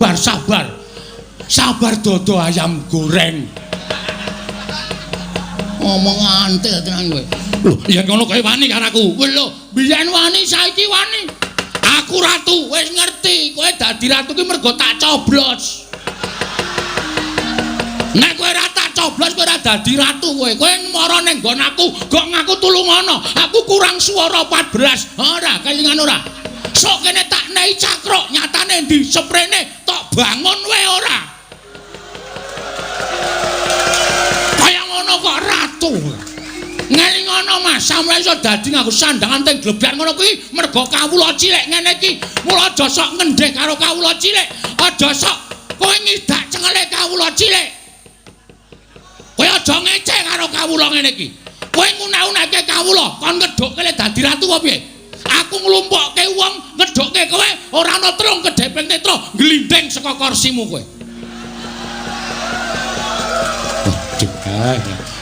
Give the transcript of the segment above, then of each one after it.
Sabar. Sabar dodo ayam goreng. Ngomong antil tenan kowe. Lho, yen ngono kowe wani karo aku. Lho, biyen wani saiki wani. Aku ratu, wis ngerti. Kowe dadi ratu ki mergo tak coblos. Nek kowe ora tak coblos kowe ora dadi ratu kowe. Kowe mara ning nggon aku, gok ngaku tulungono. Aku kurang swara 14. Ora, kelingan ora. Sok kene tak nei cakruk, nyatane ndi seprene tok bangun wae ora. Kaya ngono kok ratu. Ngelingono Mas, sampeyan iso dadi nganggo sandangan teng glebyar ngono kuwi mergo kawula cilik ngene iki. Mula aja sok ngendheh karo kawula cilik. Aja sok kowe ngidak cengele kawula cilik. Kowe aja ngece karo kawula ngene iki. Kowe ngunek-unekke kawula, kon ngedhukke le dadi ratu apa piye? Aku nglumpukke wong ngedhukke kowe ora ana telung kedheping netra glindhing saka kursimu kowe.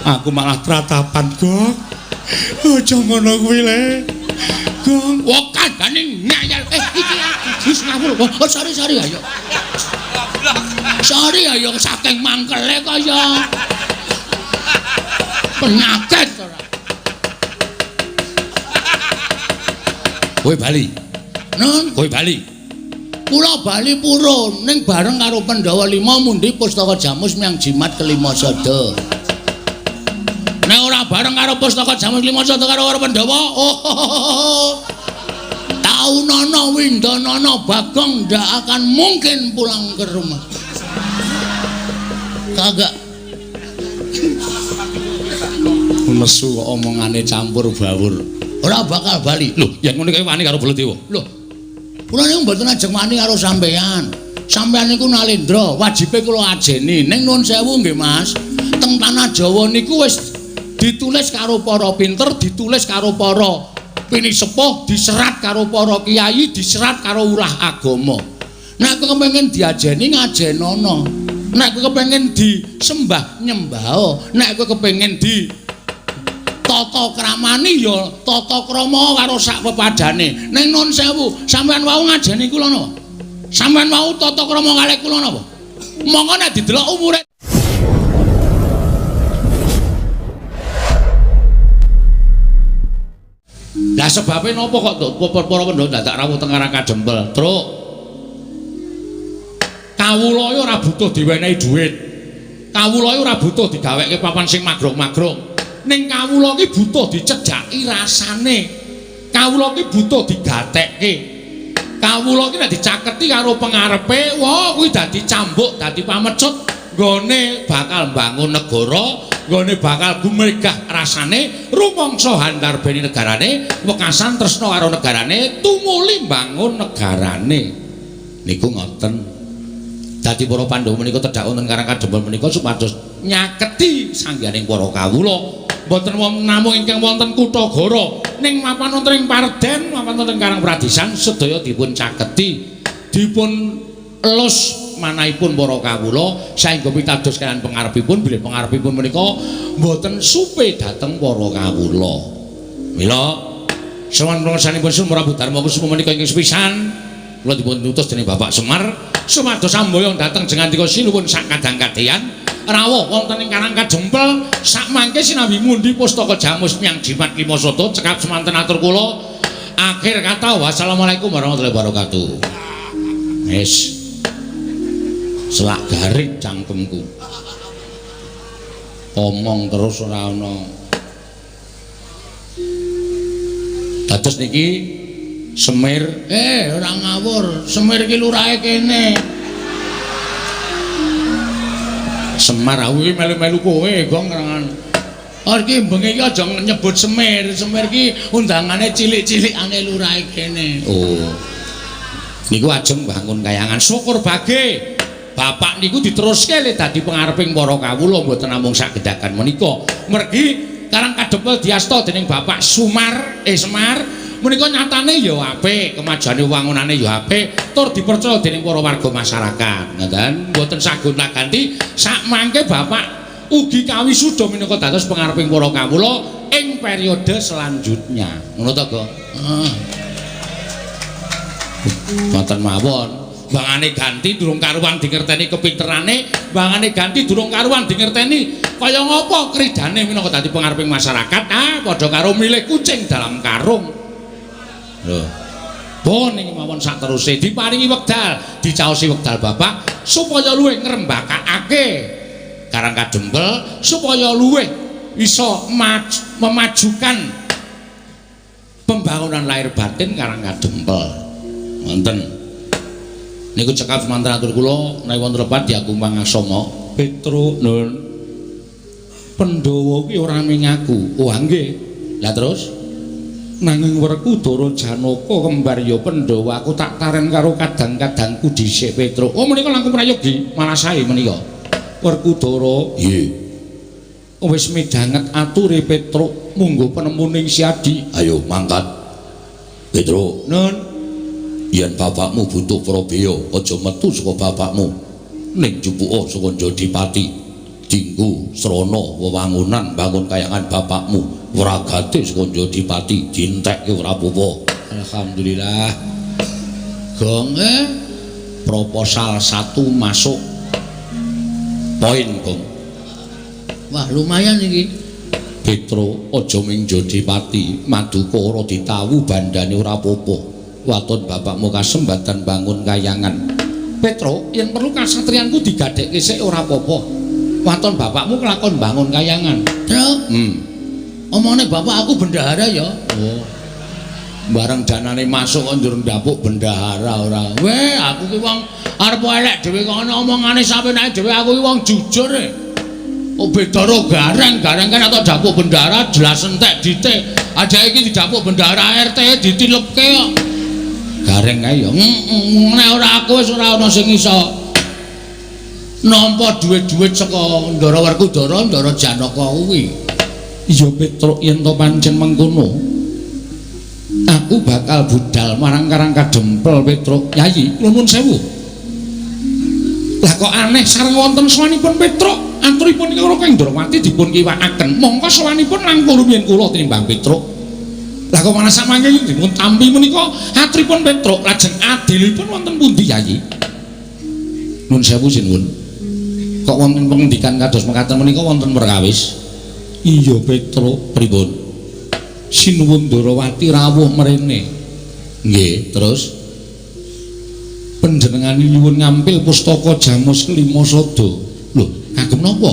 Aku malah tratapan, Gong. Aja ngono kuwi le. Gong, wong kandhane ngeyel. Iki aku wis ngawur. Oh, sorry sorry ayo. Sorry ayo saking mangkele kaya penyakit ora. Kowe bali. Nun, kowe bali. Kula bali purun ning bareng karo Pandhawa 5 mundi pustaka Jamus miang jimat kelima sada. Nek ora bareng karo pustaka Jamus lima sada karo Pandhawa, oh, taunono windonono Bagong ndak akan mungkin pulang ke rumah. Kagak. Nesu kok omongane campur bawur. Ora bakal bali. Lho, yen ngono kae wani karo Baladewa. Lho. Kula niku mboten ajeng wani karo sampeyan. Sampeyan niku nalendra, wajibe kula ajeni. Ning nuwun sewu nggih, Mas. Teng tanah Jawa niku wis ditulis karo para pinter, ditulis karo para pinisepuh, diserat karo para kiai, diserat karo ulah agama. Nek kowe kepengin diajeni ngajenono. Nek kowe kepengin disembah nyembah. Nek kowe kepengin di tata kramani ya tata krama karo sak pepadane. Ning nuwun sewu, sampeyan wau ngajeni kula napa? Sampeyan wau tata krama kalih kula napa? Monggo nek didelok umure. Lah sebabe napa kok para Pandhawa dadak rawuh teng Karang Kadempel? Truk. Kawula iki ora butuh diwenehi dhuwit. Kawula iki ora butuh digaweke papan sing magrong-magrong. Ning kawula iki butuh dicedhaki rasane. Kawula iki butuh digatekke. Kawula iki nek dicaketi karo pengarepe, wah kuwi dadi cambuk, dadi pamecut, nggone bakal mbangun negara, nggone bakal gumregah rasane, rumangsa handarbeni negarane, wekasan tresna karo negarane, tumuli mbangun negarane. Niku ngoten. Dadi para Pandhawa menika tedhak wonten Karang Kadempel menika supados nyaketi sangganing para kawula. Mboten namung ingkang wonten Kutagara, ning mapan wonten ing Parden, mapan wonten Karang Pradisan sedaya dipun caketi, dipun elus manahipun para kawula saengga pitados kaliyan pangarepipun bilih pangarepipun menika mboten supe dhateng para kawula. Mila sowan pangersanipun Sun Prabu Darma Kusuma menika ingkang sepisan kula dipun utus dening Bapak Semar supados samboyong dhateng jengandika sinuwun sak kadang-kadheyan rawuh wonten ing Karang Kadempel sakmangke sinambi mundi pustaka Jamus miang jimat lima sada cekap semanten atur kula. Akhir kata wassalamualaikum warahmatullahi wabarakatuh. Wis selak garing cangkemku. Omong terus ora ana. Dados niki Semir, ora ngawur, Semir iki lurahe kene. Semar aku iki melu-melu kowe, Gong. Oh iki bengi iki aja nyebut Semir. Semir iki undangane cilik-cilikane lurahe kene. Oh. Niku ajeng bangun kayangan syukur bage. Bapak niku diteruske le dadi pangareping para kawula mboten namung sak gedhagan menika. Mergi Karang Kadempel diasta dening Bapak Sumar, Semar menika nyatane ya apik, kemajuane wangunane ya apik, tur dipercaya dening para warga masyarakat. Ngoten, mboten sagonta-ganti sakmangke Bapak ugi kawisuda minangka dados pangareping para kawula ing periode selanjutnya. Ngono to, Gong? Heeh. Ngoten mawon. Bangane ganti durung karuan dingerteni kepinterane, bangane ganti durung karuan dingerteni kaya ngapa kridane minangka dadi pengareping masyarakat. Ah, padha karo milih kucing dalam karung. Lho. Bon iki mawon sakteruse diparingi wekdal, dicaosi wekdal Bapak supaya luwih ngrembakakake Karang Kadempel, supaya luwih iso memajukan pembangunan lahir batin Karang Kadempel. Wonten. Niku cekap semanten atur kula, menawi wonten lepat diagung pangasama. Petruk nun. Pandhawa kuwi ora ming aku. Oh nggih. Lah terus nanging Werkudara Janaka kembar ya Pandhawa, aku tak taren karo kadang-kadangku dhisik Petruk. Oh menika langkung prayogi, malah sae menika. Werkudara, nggih. Wis midhanget ature Petruk, munggo penemuning Siadi. Ayo mangkat. Petruk, nun. Yen bapakmu butuh prabeya, aja metu saka bapakmu. Ning jupuka saka Jodipati. Dinggo srana wewangunan bangun kayangan bapakmu. Wragate saka Jodipati dientekke ora apa-apa. Alhamdulillah. Gong proposal 1 masuk. Poin, Gong. Wah, lumayan iki. Petro, aja ming Jodipati, maduka ora ditawu bandane ora apa-apa. Waton bapakmu kasembatan bangun kayangan. Petro, yen perlu kasatriyanku digadhekke sik ora apa-apa. Waton bapakmu kelakon bangun kayangan. Truk. Omongane bapak aku bendahara ya. Oh. Bareng danane masuk kok njur ndapuk bendahara ora. Weh, aku ki wong arep elek dhewe kok ana omongane sapenake dhewe, aku ki wong jujur e. Oh beda ro gareng, gareng kan atau dapuk bendahara jelas entek dite. Aja iki didapuk bendahara RT ditilepke kok. Gareng kae ya. Nek ora aku wis ora ana sing iso nampa dhuwit-dhuwit saka Ndara Werkudara, Ndara Janaka kuwi. Iya Petruk, yen to pancen mengkono aku bakal budal marang Karang Kadempel Petruk. Yayi, nuwun sewu. Lah kok aneh sareng wonten sowanipun Petruk, aturipun karo Kang Ndrawati dipun kiwakaken. Mongko sowanipun langkung rumiyin kula tinimbang Petruk. Lah kok malah samangke dipun tampi menika aturipun Petruk, lajeng adilipun wonten pundi Yayi? Nuwun sewu sinuwun. Kok wonten pengendikan kados mekaten menika wonten perkawis? Iya Petruk, pripun? Sinuwun Ndrawati rawuh mrene. Nggih, terus panjenengane nyuwun ngampil pustaka Jamus Kelima Sada. Lho, kagem napa?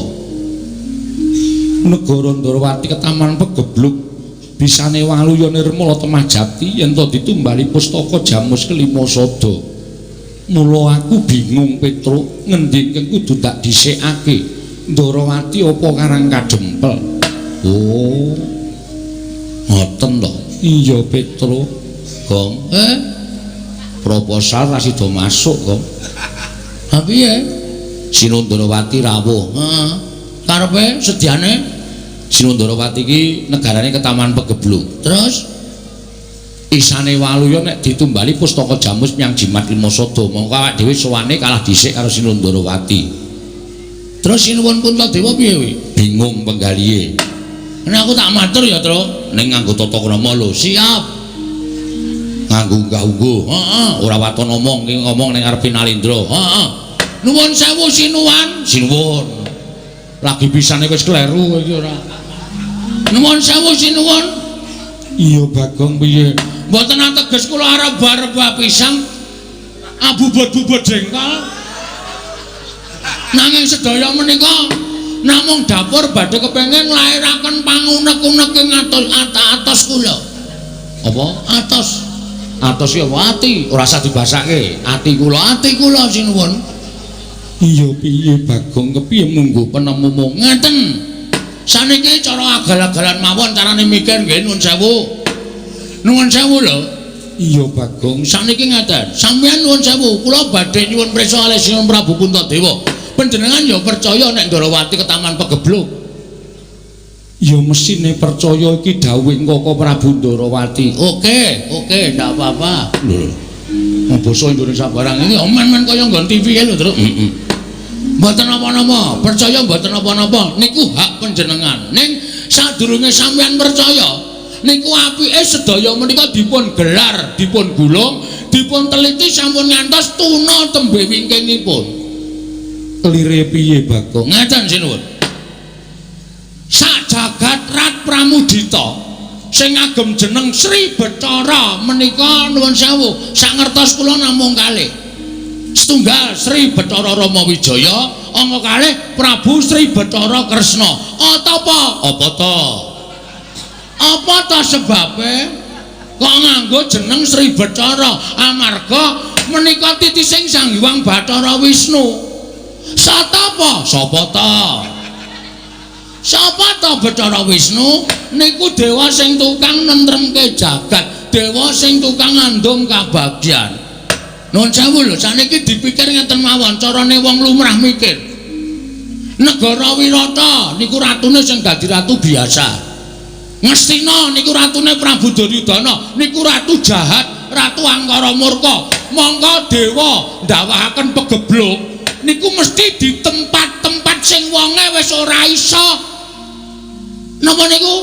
Negara Ndrawati ketaman pegebluk bisane waluya nirmala temah jati yen to ditumbali pustaka Jamus Kelima Sada. Mula aku bingung Petruk, ngendi ingkang kudu tak dhisikake? Ndrawati apa Karang Kadempel? Oh. Ngoten to. Iya Petruk. Gong, proposal ra sida masuk, Gong. Ha piye? Sinundrawati rawuh. Heeh. Karepe sediane Sinundrawati iki negarane ketaman pegebluk. Terus isane waluya nek ditumbali pustaka Jamus menyang Jimat Lima Sada, mongko awak dhewe sowane kalah dhisik karo Sinundrawati. Terus Sinuwun Puntadewa piye kuwi? Bingung penggalihe. Nek aku tak matur ya, Truk. Ning nganggo tata krama lho. Siap. Nganggo unggah-ungguh. Heeh, ora waton ngomong, ki ngomong ning ngarepe Nalendra. Heeh. Nuwun sewu Sinuwan. Sinuwun. Lagi pisane wis kleru iki ora. Nuwun sewu Sinuwun. Iya Bagong piye? Mboten ateges kula arep rebah pisang abubut-bubut jengkol. Nanging sedaya menika namung dapur badhe kepengin nglairaken pangunek-unek ing atos kula. Apa? Atos. Atos ki apa? Ati, ora usah dibasake. Ati kula sinuwun. Iya piye Bagong kepiye munggo penemumu? Ngeten. Saniki cara agal-agalan mawon carane mikir nggih nuwun sewu. Nuwun sewu lho. Iya Bagong, saniki ngeten. Sampeyan nuwun sewu, kula badhe nyuwun prisa kalih Sinuwun Prabu Puntadewa. Panjenengan ya percaya nek Ndrawati ketaman pegebluk? Ya mesine percaya iki dawuhing Koko Prabu Ndrawati. Oke, oke, ndak apa-apa. Lho. Basa Indonesia barang ini omen-men kaya nggon TV lho, Truk. Heeh. Mboten napa-napa, percaya mboten napa-napa, niku hak panjenengan. Ning sadurunge sampeyan percaya, niku apike sedaya menika dipun gelar, dipun gulung, Dipun teliti sampun ngantos tuna tembe wingkingipun. Kelire piye Bagong? Ngaten sinuwun. Sak jagat Rat Pramudita sing ngagem jeneng Sri Bathara menika nuwun sewu sangertos kula namung kalih. Setunggal Sri Bathara Rama Wijaya, angka kalih Prabu Sri Bathara Kresna. Apa? Apa ta? Apa ta sebabe kok nganggo jeneng Sri Bathara? Amarga menika titising Sang Hyang Bathara Wisnu. Satapa? Sapa ta? Sapa ta Bathara Wisnu? Niku dewa sing tukang nentremke jagat, dewa sing tukang ngandung kabagyan. Nuwun sewu lho, saniki dipikir ngeten mawon, carane wong lumrah mikir. Negara Wirata niku ratune sing dadi ratu biasa. Ngastina niku ratune Prabu Duryudana, niku ratu jahat, ratu angkara murka. Mongko dewa ndawahaken pegebluk niku mesti di tempat-tempat sing wonge wis ora iso. Napa niku?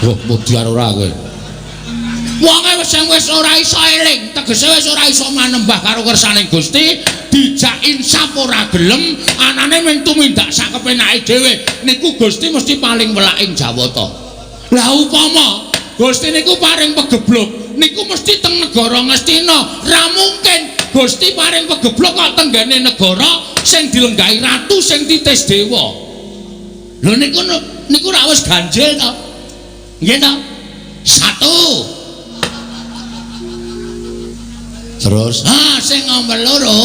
Wah, mudyar ora kowe. Wonge wis sing wis ora iso eling, tegese wis ora iso manembah karo kersane Gusti, dijak insaf ora gelem, anane mung tumindak sak kepenake dhewe. Niku Gusti mesti paling welak ing Jawata. Lah upama Gusti niku paring pegebluk, niku mesti teng negara Ngastina. Ra mungkin Gusti paring pegebluk kok tenggene negara sing dilenggahi ratu sing titis dewa. Lho niku niku ra wis ganjil to. Nggih to? Satu. Terus, sing nomor loro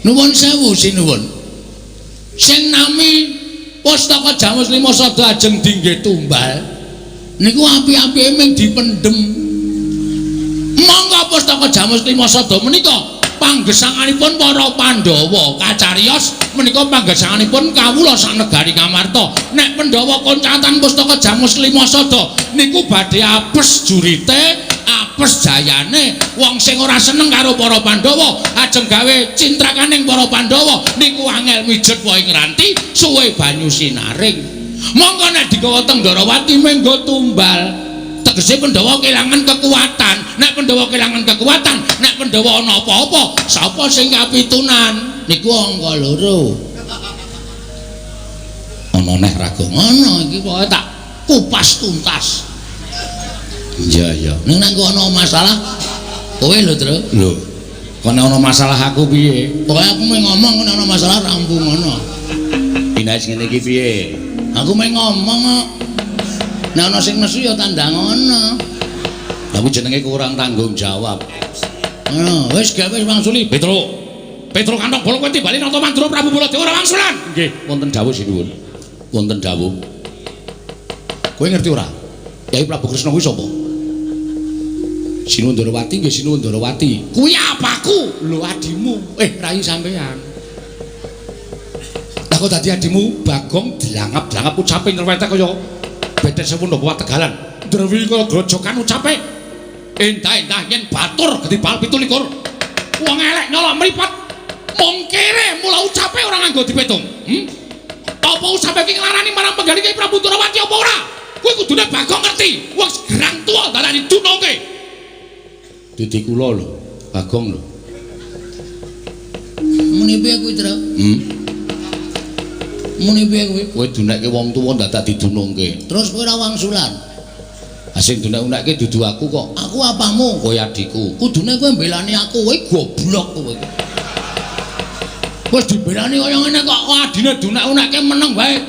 nuwun sewu sinuwun. Sing nami Pustaka Jamus Lima Sada ajeng dingge tumbal niku api-apike mung dipendhem. Monggo Pustaka Jamus Lima Sada menika panggesanganipun para Pandhawa kacariyos menika panggesanganipun kawula sak negari Ngamarta. Nek Pandhawa koncatan Pustaka Jamus Lima Sada niku badhe apes jurite, apes jayane. Wong sing ora seneng karo para Pandhawa ajeng gawe cintrakaning para Pandhawa niku angel mijet wae ngranti suwe banyu sinaring. Monggo nek digawa teng Ndorowati menggo tumbal, tegese Pandhawa kelangan kekuatan. Nek Pandhawa kelangan kekuatan, nek Pandhawa ana apa-apa, sapa sing kapitunan? Niku angka loro. Ana neh Raga. Ana iki pokoke tak kupas tuntas. Iya iya. Ning nek ana masalah kowe lho, Tru. Lho. Kok nek ana masalah aku piye? Pokoke aku mung ngomong nek ana masalah rampung ngono. Nek ngene iki piye? Aku mung ngomong kok. Nek ana sing nesu ya tandang ngono. Lah kuwi jenenge kurang tanggung jawab. Ngono, wis gawe wis wangsuli. Petro. Petro kantong bolong kowe timbali Nata Mandura Prabu Baladewa ora wangsulan. Nggih, wonten dawuh sinuwun. Wonten dawuh. Kowe ngerti ora? Kyai Prabu Kresna kuwi sapa? Sinuwun Ndorowati nggih Sinuwun Ndorowati. Kuwi apaku? Lho adimu. Rai sampean. Lah kok dadi adimu Bagong dilangap-langap ucape nyrwetek kaya betet sewu ndok Tegalan. Ndrewi kaya grojokan ucape. Endah-endah yen batur gedhi bal 27. Wong elek nyolok mripat. Mung kere mula ucape ora nganggo dipetung. Apa ucape iki nglarani marang penggali Kyai Prabu Ndorowati apa ora? Kuwi kudune Bagong ngerti. Wong gerang tuwa dalane dunungke. Didi kula lho, Bagong lho. Muni piye kuwi, Tru? Muni piye kuwi? Kowe dunekke wong tuwa dadak didunungke. Terus kowe ora wangsulan. Ha sing dunek-unekke dudu aku kok. Aku apamu? Kowe adikku. Kudune kowe mbelani aku, kowe goblok kowe. Wis dibelani kaya ngene kok adine dunek-unekke meneng wae.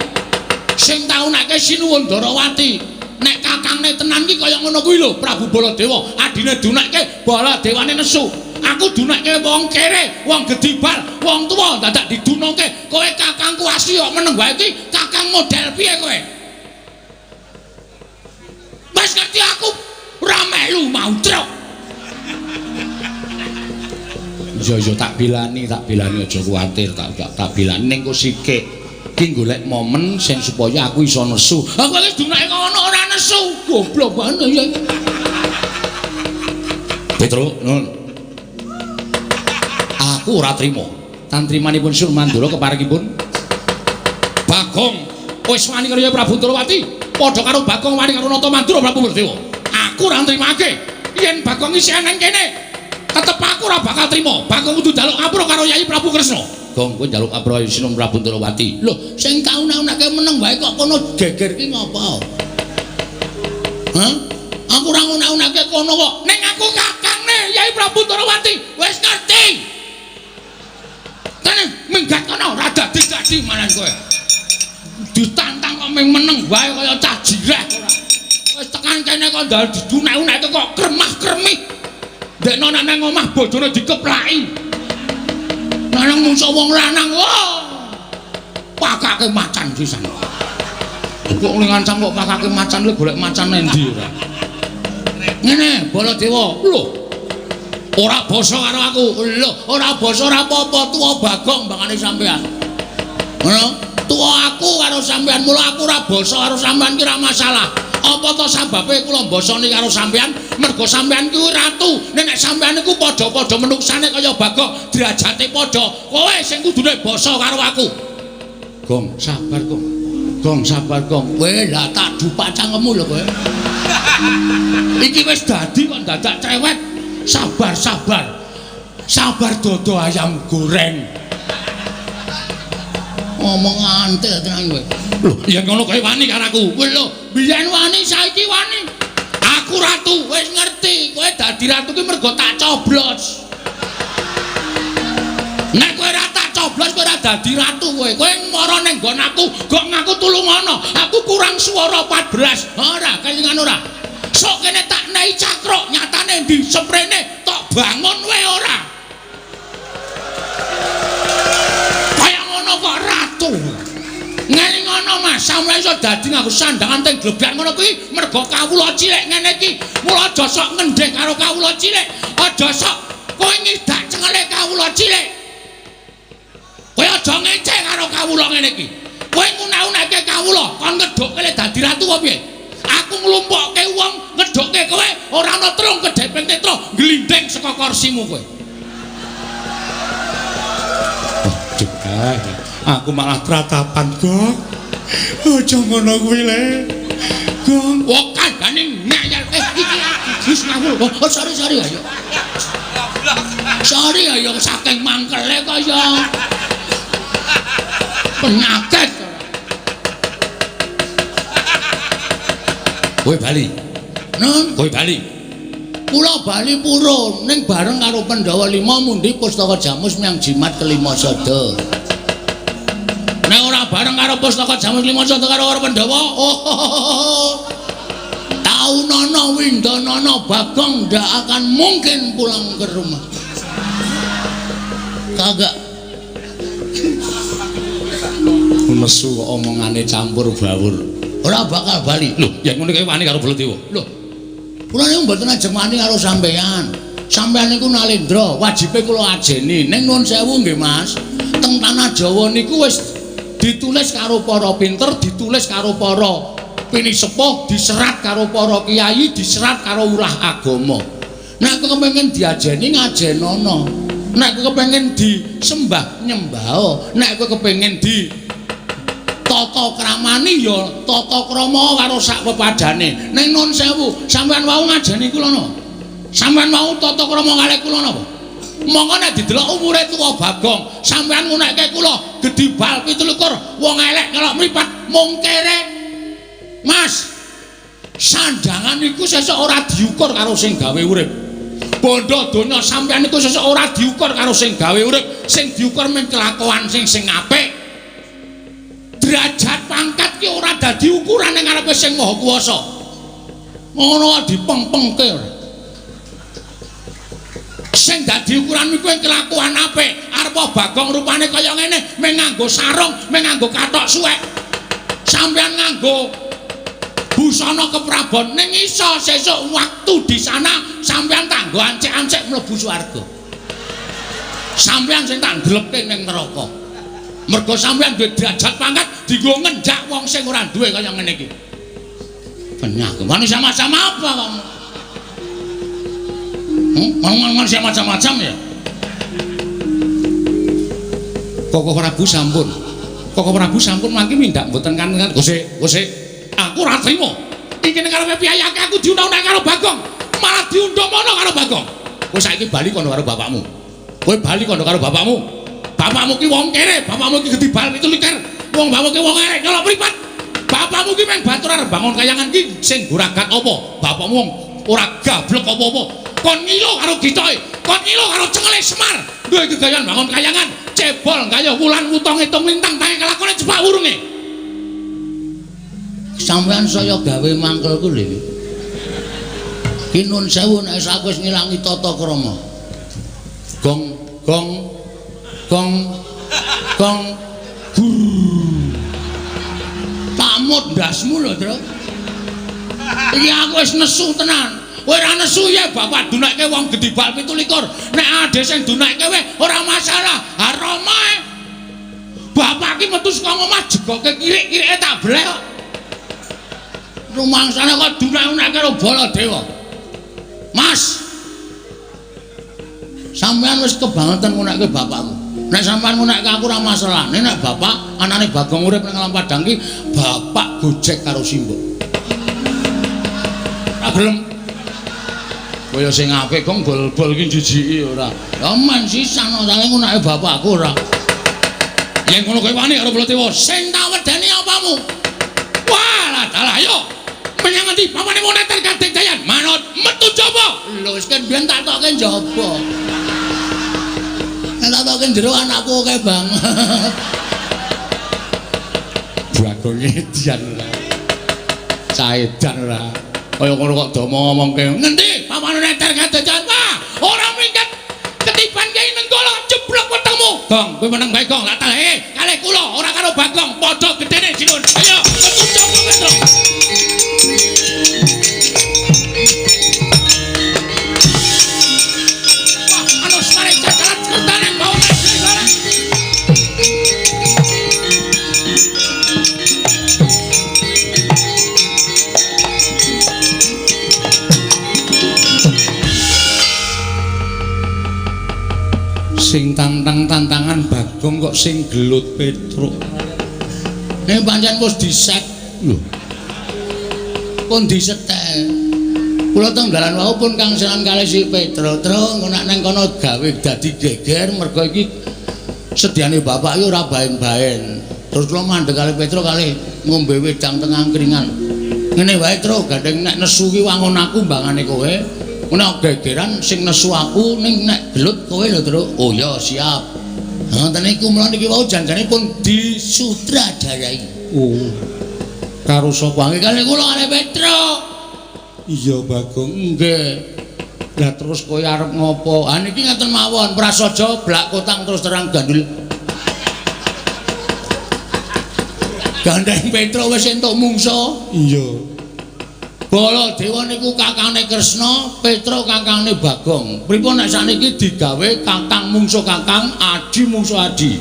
Sing tak unekke Sinuwun Ndorowati. Nek kakangne tenan ki kaya ngono kuwi lho, Prabu Baladewa. Adine dunekke, Baladewane nesu. Aku dunekke wong kere, wong gedibal, wong tuwa dadak didunungke. Kowe kakangku asli kok meneng wae iki, kakang model piye kowe? Wis ngerti aku ora melu mau truk. Iya iya tak bilani aja kuwatir, tak bilani ning kok sikik. Ki golek momen sing supaya aku iso nesu. Aku wis dunake ngono ora nesu. Goblok banget ya. Petro, nun. Aku ora trima. Tantrimanipun Sur Mandura keparingipun Bagong wis wani karo Prabu Ndorowati, padha karo Bagong wani karo Nata Mandura Prabu Baladewa. Aku ora nrimake. Yen Bagong isih nang kene, tetep aku ora bakal trima. Bagong kudu njaluk ngapura karo Yai Prabu Kresna. Gong, kowe njaluk ngapura Sinuwun Prabu Ndorowati. Lho, sing tak unak-unake meneng wae kok kono geger ki ngopo? Hah? Aku ora ngunak-unake kono kok. Ning aku kakangne Yai Prabu Ndorowati. Wis ngerti. Kene minggat kono ora dadi-dadi manan kowe. Ditantang kok ming meneng wae kaya cah jireh ora. Wis tekan kene kok ndal didunek-uneke kok kremah-kremih. Ndekno nek nang omah bojone dikeplaki. Nang mungso wong lanang, wah. Pakake macan pisan. Kok ning ngancam kok pakake macan lho golek macan endi ora. Ngene, Baladewa. Lho. Ora basa karo aku. Lho, ora basa ora apa-apa, tuwa Bagong mbangane sampean. Ngono? Tuwa aku karo sampean, mula aku ora basa karo sampean ki ora masalah. Apa to sababe kula mbasani karo sampean? Mergo sampean kuwi ratu. Nek sampean niku padha-padha menuksane kaya Bagong, derajate padha. Kowe sing kudune basa karo aku. Gong, sabar, Gong. Gong, sabar, Gong. Kowe lah tak dupak cangkemmu lho kowe. Iki wis dadi kok dadak cerewet. Sabar, sabar. Sabar dodo ayam goreng. Ngomong antil tenan kowe. Lho, yen ngono kowe wani karo aku. Lho, biyen wani saiki wani. Aku ratu, wis ngerti. Kowe dadi ratu ki mergo tak coblos. Nek kowe ora tak coblos kowe ora dadi ratu kowe. Kowe mara ning nggon aku, gok ngaku tulungono. Aku kurang swara 14. Ora, kelingan ora. Sok kene tak nei cakruk, nyatane ndi seprene tok bangun wae ora. Kaya ngono kok ratu. Ngene ngono Mas, sampeyan iso dadi nganggo sandangan teng gleblak ngono kuwi mergo kawula cilik ngene iki. Mula aja sok ngendheh karo kawula cilik, aja sok kowe ngidak cengele kawula cilik. Kowe aja ngece karo kawula ngene iki. Kowe ngunak-unake kawula, kon ngedhukke le dadi ratu apa piye? Aku nglumpukke wong ngedhukke kowe ora ana trung kedheping tetra glindhing saka kursimu kowe. Waduh, aku malah tratapan, Gong. Aja ngono kuwi le. Gong, wong kandhane ngeyel. Iki wis ngawur. Oh, sorry, sorry ayo. Sorry ayo saking mangkele kaya penyakit. Kowe bali. Nun, kowe bali. Kula bali purun ning bareng karo Pandhawa 5 mundi pustaka jamus menyang jimat kelima sada. Nek ora bareng karo pustaka jamus lima sada karo Pandhawa, oh. Taunono Windonono Bagong ndak akan mungkin pulang ke rumah. Kagak. Nesu kok omongane campur bawur. Ora bakal bali. Lho, yen ngono kowe wani karo Baladewa. Lho. Kula niku mboten ajeng wani karo sampeyan. Sampeyan niku nalendra, wajibe kula ajeni. Ning nuwun sewu nggih, Mas. Teng tanah Jawa niku wis ditulis karo para pinter, ditulis karo para pinisepuh, diserat karo para kiai, diserat karo ulah agama. Nek kowe kepengin diajeni ngajenono. Nek kowe kepengin disembah nyembah. Nek kowe kepengin di tata kramani ya tata krama karo sak pepadane. Ning nuwun sewu, sampeyan wau ngajeni kula napa? Sampeyan wau tata krama kalih kula napa? Monggo nek didelok umure tuwa Bagong, sampeyan ngunekke kula gedhi bal 27, wong elek ngelok mripat mung kere. Mas, sandangan iku sesuk ora diukur karo sing gawe urip. Bondo donya sampeyan iku sesuk ora diukur karo sing gawe urip, sing diukur mung kelakuan sing sing apik. Derajat pangkat ki ora dadi ukuran ning ngarepe sing Maha Kuwasa. Ngono dipengpengke ora. Sing dadi ukuran iku kelakuan apik. Arep Bagong rupane kaya ngene, mung nganggo sarung, mung nganggo kathok suwek. Sampeyan nganggo busana keprabon ning iso sesuk waktu di sana sampeyan tanggo ancik-ancik mlebu swarga. Sampeyan sing tak ndlepke ning neraka. Mergo sampeyan duwe derajat pangkat dienggo ngenjak wong sing ora duwe kaya ngene iki. Penyakit. Wani sama-sama apa kamu? Ngomong macam-macam ya. Koko Prabu sampun. Koko Prabu sampun mangke mindak mboten kanten. Gosek, gosek. Aku ora trimo. Iki ning karepe piyayake aku diundang-undang karo Bagong. Malah diundang mono karo Bagong. Kowe saiki bali kono karo bapakmu. Kowe bali kono karo bapakmu. Bapakmu ki wong kere, bapakmu ki gedibal 27. Wong bapakmu ki wong erek nyolok mripat. Bapakmu ki meng batur arep bangun kayangan ki sing guragat apa? Bapakmu wong ora gablek apa-apa. Kon ngilo karo gitoke, kon ngilo karo cengele Semar. Duwe gegayan bangun kayangan, cebol gayuh wulan wutong hitung lintang tangi kelakone jepak wurunge. Sampeyan saya gawe mangkelku lho iki. Ki nun sewu nek aku wis ngilangi tata krama. Gong gong gong gong gur. Tak mut ndasmu lho, Tru. Iki aku wis nesu tenan. Kowe ora nesu ya bapak dunekke wong gedibal 27. Nek ade sing dunekke kowe ora masalah. Ha Rama. Bapak ki metu saka omah jegoke kirik-kirike tak bleh kok. Rumangsane kok dunek-dunekke karo Baladewa. Mas. Sampeyan wis kebangetan ngunekke bapakmu. Nek sampeyan ngunekke aku ora masalah. Nek bapak anane Bagong urip nang Alam Padang ki bapak gojek karo simbok. Ora gelem. Kaya sing apik gong bol-bol ki jijiki ora. Ya men sisan sale ngunake bapakku ora. Yen ngono kowe wani karo Baladewa, sing tak wedeni apamu? Wah, lah dalah ayo. Menyang ngendi papane moneter Kadek Jayan? Manut metu jaba. Lho wis kan biyen tak tokke njaba. Nek tak tokke jero anakku akeh banget. Bagong edian ora. Caedan ora. Kaya ngono kok do ngomongke. Ngendi papane neter Kadek Jayan? Wah, ora minggat. Ketiban Kyai Nenggala jeblok wetengmu. Gong, kowe meneng bae Gong. Lah talehe kalih kula ora karo Bagong, padha gedene Jinun. Ayo, metu jaba Petro. Sing tantang-tantangan Bagong kok sing gelut Petruk. Nek pancen wis diset lho. Pun disetel. Kula teng dalan wau pun kangsenan kalih si Petruk. Truk engko nek nang kono gawe dadi geger mergo iki sediane bapak iki ora baen-baen. Terus kula mandeg kalih Petruk kalih ngombe wedang teng angkringan. Ngene wae Truk, gandeng nek nesu ki wangun aku mbangane kowe. Nek gegeran sing nesu aku ning nek gelut kowe lho Truk. Oh ya siap. Ngoten niku mula niki wau janjane pun disutradarai. Oh. Karo sapa? Nggih kalih kula kalih Petruk. Iya Bagong. Nggih. Lah terus kowe arep ngopo? Ah niki ngaten mawon, prasaja blak kotang terus terang gandul. Gandeng Petruk wis entuk mungsa. Iya. Baladewa niku kakangne Kresna, Petruk kakangne Bagong. Pripun nek sakniki digawe kakang mungsuh kakang, adi mungsuh adi.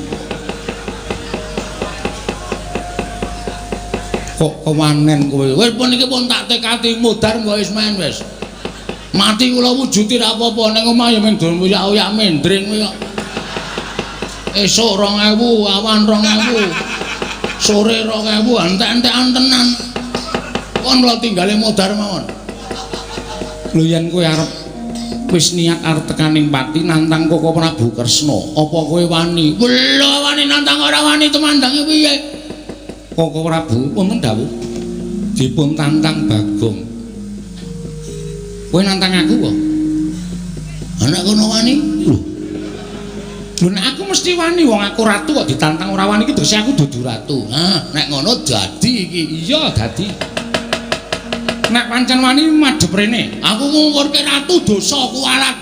Kok kewanen kowe? Wis pun iki pun tak tekati mudhar mbok wis men wis. Mati kula wujuti ra apa-apa ning omah ya mung oyak-oyak mendring kowe kok. Esuk 2000, awan 2000. Sore 2000, entek-entekan tenan. Kon kula tinggale modar mawon. Lho yen kowe arep wis niat arep tekaning pati nantang Koko Prabu Kresna, apa kowe wani? Lho wani nantang ora wani tumandange piye? Koko Prabu wonten dawuh dipun tantang Bagong. Kowe nantang aku apa? Anak kono wani? Lho. Lho nek aku mesti wani wong aku ratu kok ditantang ora wani iki tegese aku dudu ratu. Hah, nek ngono dadi iki. Iya, dadi. Nek pancen wani madhep rene. Aku ngungkurke ratu dosa kuwalat.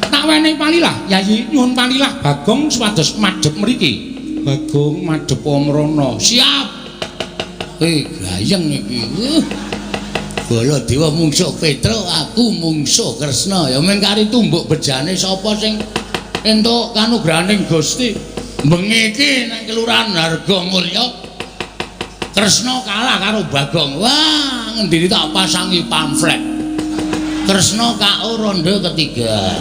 Tak wenehi palilah, Yayi nyuwun palilah Bagong supados madhep mriki. Bagong madhep mrono. Siap. Gayeng iki. Baladewa mungsuh Petruk, aku mungsuh Kresna. Ya mung kari tumbuk bejane sapa sing entuk kanugrahaning Gusti. Bengi iki nang Kelurahan Hargomulya Kresna kalah karo Bagong. Wah, ngendini tak pasangi pamflet. Kresna KO ronde ketiga.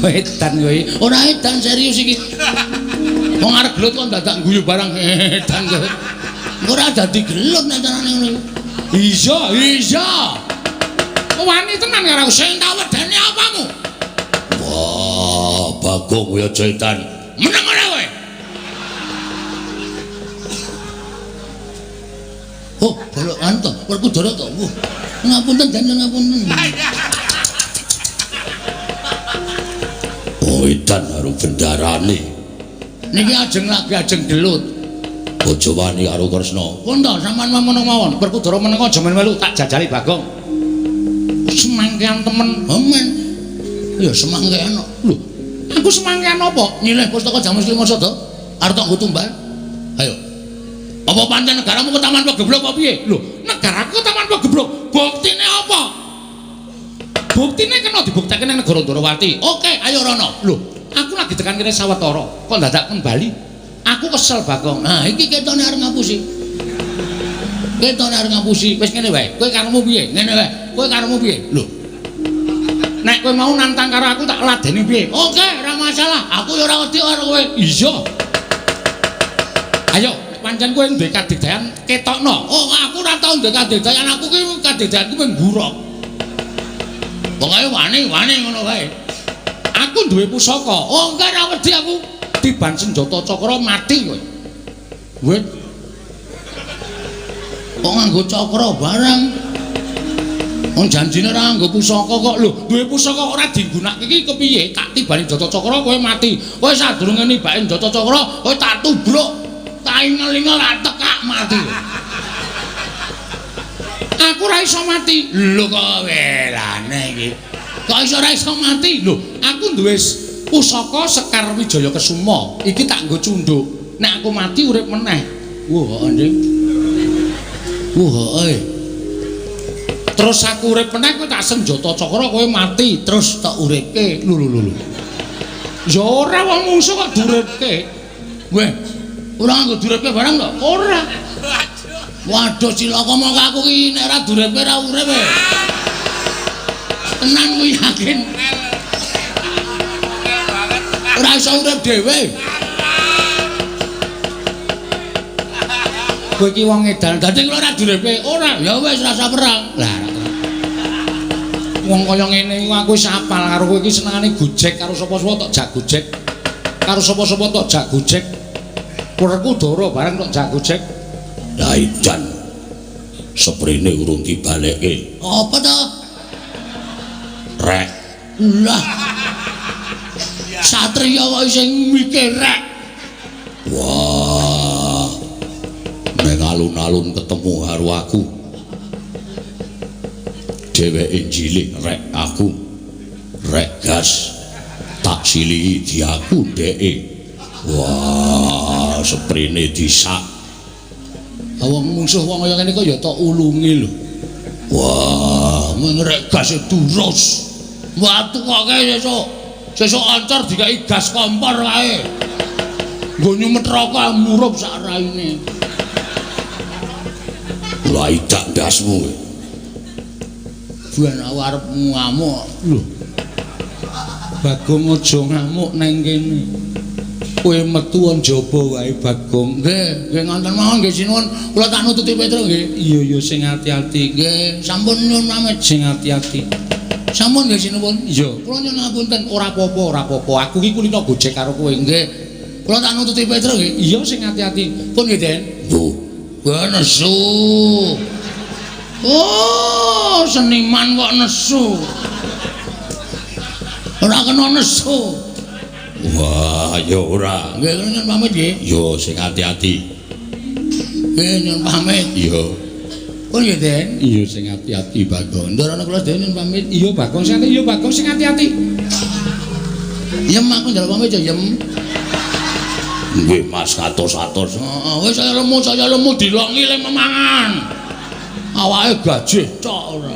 Edan kowe. Ora edan serius iki. Wong arep gelut kok dadak guyu barang edan kowe. Ora dadi gelut nek carane ngono. Iya, iya. Wani tenan karo aku sing tak wedeni apamu? Wah, Bagong kowe aja edan. Meneng ora kowe? Oh, bolok anu to, Werkudara to. Wah, ngapunten jan ngapunten. Oh, edan karo bendarane. Niki ajeng lagi ajeng gelut. Aja wani karo Kresna. Pun to, sampean meneng mawon. Werkudara meneng aja melu tak jajali Bagong. Semangkean temen. Amen. Ya semangkean kok. Lho, aku semangkean apa? Nyileh pustaka Jamus Lima Sada. Arep tak nggo tumbal. Ayo. Apa pancen negaramu ketaman pegeblok apa piye? Lho, negaraku ketaman pegeblok. Buktine apa? Buktine kena dibuktekke nang negara Ndorowati. Oke, ayo rono. Lho, aku lagi tekan kene sawetara, kok dadak kembali? Aku kesel Bagong. Nah, iki ketone arep ngapusi. Ketone arep ngapusi. Wis ngene wae. Kowe karepmu piye? Ngene wae. Kowe karepmu piye? Lho. Nek kowe mau nantang karo aku tak ladeni piye? Oke, ora masalah. Aku ya ora wedi karo kowe. Iya. Ayo, pancen kowe duwe kadigdayan ketokno. Oh, aku ora tau duwe kadigdayan. Aku ki kadigdayanku mung ngurok. Pokoke wani-wani ngono wae. Aku duwe pusaka. Oh, enggak ora wedi aku. Tiban senjata cakra mati kowe. Wit. Kok nganggo cakra barang? Wong janjine ora nganggo pusaka kok. Lho, duwe pusaka ora digunakake iki kepiye? Tak tibani senjata cakra kowe mati. Kowe sadurunge nibake senjata cakra, kowe tak tubruk. Tak ingel-ingel tak tekak mati. Aku ora iso mati. Lho kok welane iki. Kok iso ora iso mati? Lho, aku duwe pusaka Sekar Wijaya Kesuma. Iki tak nggo cunduk. Nek aku mati urip meneh. Wah, Nding. Wah, eh. Terus aku urip meneh kowe tak senjata cakra kowe mati, terus tak uripke. Lho lho lho. Ya ora wong mungsuh kok duripke. Weh, ora nganggo duripke barang to? Ora. Waduh cilaka mongko aku ki nek ora duripke ora urip. Tenan ku yakin. Ora iso urip dhewe. Kowe iki wong edan, dadi kula ora duripke. Ora, ya wis rasa perang. Lah, wong kaya ngene iku aku wis apal karo kowe iki senengane gojek karo sapa-sapa tok jak gojek. Karo sapa-sapa tok jak gojek. Werkudara bareng tok jak gojek. Lah edan. Seprene urung dibalekke. Apa to? Rek. Lah. Satriya kok isih mikir rek. Wah. Ning alun-alun ketemu karo aku. Dheweke njilih rek aku. Rek gas. Tak silihi diaku ndeke. Wah, seprene disak. Wong mungsuh wong kaya ngene kok ya tok ulungi lho. Wah, ngrek gas durus. Watu kok sesuk. Sesuk ancor dikai gas kompor kae. Nggo nyumet rokok murup sak raine. Lah idak ndasmu kowe. Ben aku arep ngamuk. Lho. Bagong aja ngamuk nang kene. Kowe metu njaba wae Bagong. Nggih, nggih ngonten mawon nggih sinuwun. Kula tak nututi Petro nggih. Iya iya sing ati-ati. Nggih, sampun nyuwun pamit. Sing ati-ati. Sampun nggih sinuwun. Iya, kula nyuwun ngapunten. Ora apa-apa, ora apa-apa. Aku iki kulino gojek karo kowe. Nggih. Kula tak nututi Petro nggih. Iya sing ati-ati. Pun nggih, Den. Lho, kowe nesu. Oh, seniman kok nesu. Ora kena nesu. Wah, ya ora. Nggih, nyuwun pamit nggih. Yo sing ati-ati. Nggih, nyuwun pamit. Iya. Pun nggih, Den. Iya sing ati-ati, Bagong. Ndorone kula sedaya nyuwun pamit. Iya, Bagong sing ati. Iya, Bagong sing ati-ati. Yem aku njaluk pamit ya, Yem. Nggih, Mas, atos-atos. Heeh, wis saya lemu dilongi le memangan. Awake gajih cok ora.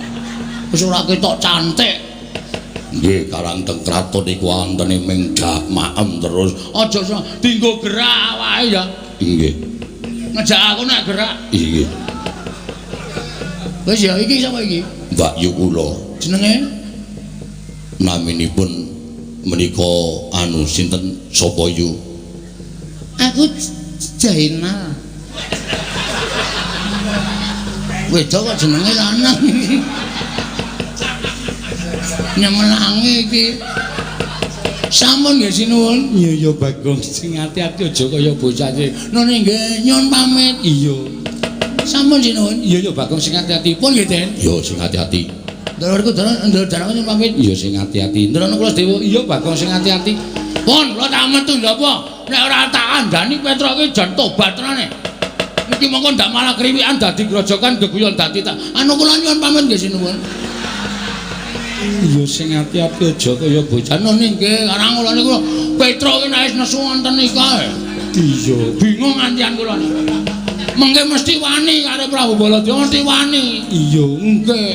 Wis ora ketok cantik. Nggih, karang teng kraton iku wontene ming dak maem terus. Aja dinggo gerak awake ya. Nggih. Ngejak aku nek gerak. Nggih. Wis ya iki sapa iki? Mbak Yu kula. Jenenge? Naminipun menika anu sinten sapa yu? Aku Jainal. Wedok kok jenenge lanang iki. Nyemelangi iki. Sampun nggih sinuwun. Iya iya Bagong, sing ati-ati aja kaya bocah iki. Nune nggih nyuwun pamit. Iya. Sampun sinuwun. Iya iya Bagong sing ati-ati. Pun nggih Den. Iya sing ati-ati. Ndoro ndoro Janaka nyuwun pamit. Iya sing ati-ati. Ndoro kula sedewa. Iya Bagong sing ati-ati. Pun kula tak metu ndapa. Nek ora tak kandhani Petruk iki jan tobat tenane. Iki mongko ndak malah kriwikan dadi grojokan geguyon dadi tak. Anu kula nyuwun pamit nggih sinuwun. Iya sing ati-ati aja kaya bocah. Nune nggih karang kula niku Petruk iki nek wis nesu wonten nika. Iya, bingung ngantian kula niku. Mengke mesti wani karo Prabu Baladewa mesti wani. Iya, nggih.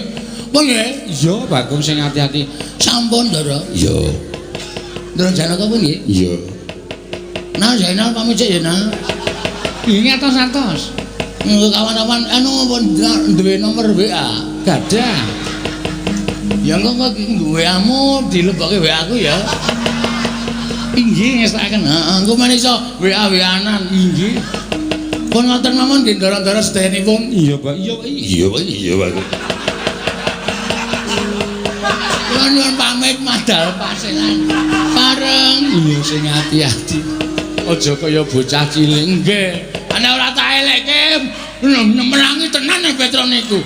Pun nggih. Iya, Bagong sing ati-ati. Sampun, Ndara. Iya. Ndara Janaka pun nggih. Iya. Nah, Zainal pamit sik ya, nah. Ingat atos-atos. Engko kawan-kawan anu pun duwe nomor WA. Gadah. Ya engko kok WA-mu dilebokke WA aku ya. Inggih ngestakaken. Heeh, engko men iso WA-WA-nan. Inggih. Pun ngoten mawon nggih ndara-ndara sedayanipun. Iya, Pak. Iya, Pak. Iya, Pak. Iya, Pak. Kula nyuwun pamit madal pasilan. Bareng. Iya sing ati-ati. Aja kaya bocah cilik. Nggih. Ana ora tak elekke melangi tenan nek Petro niku.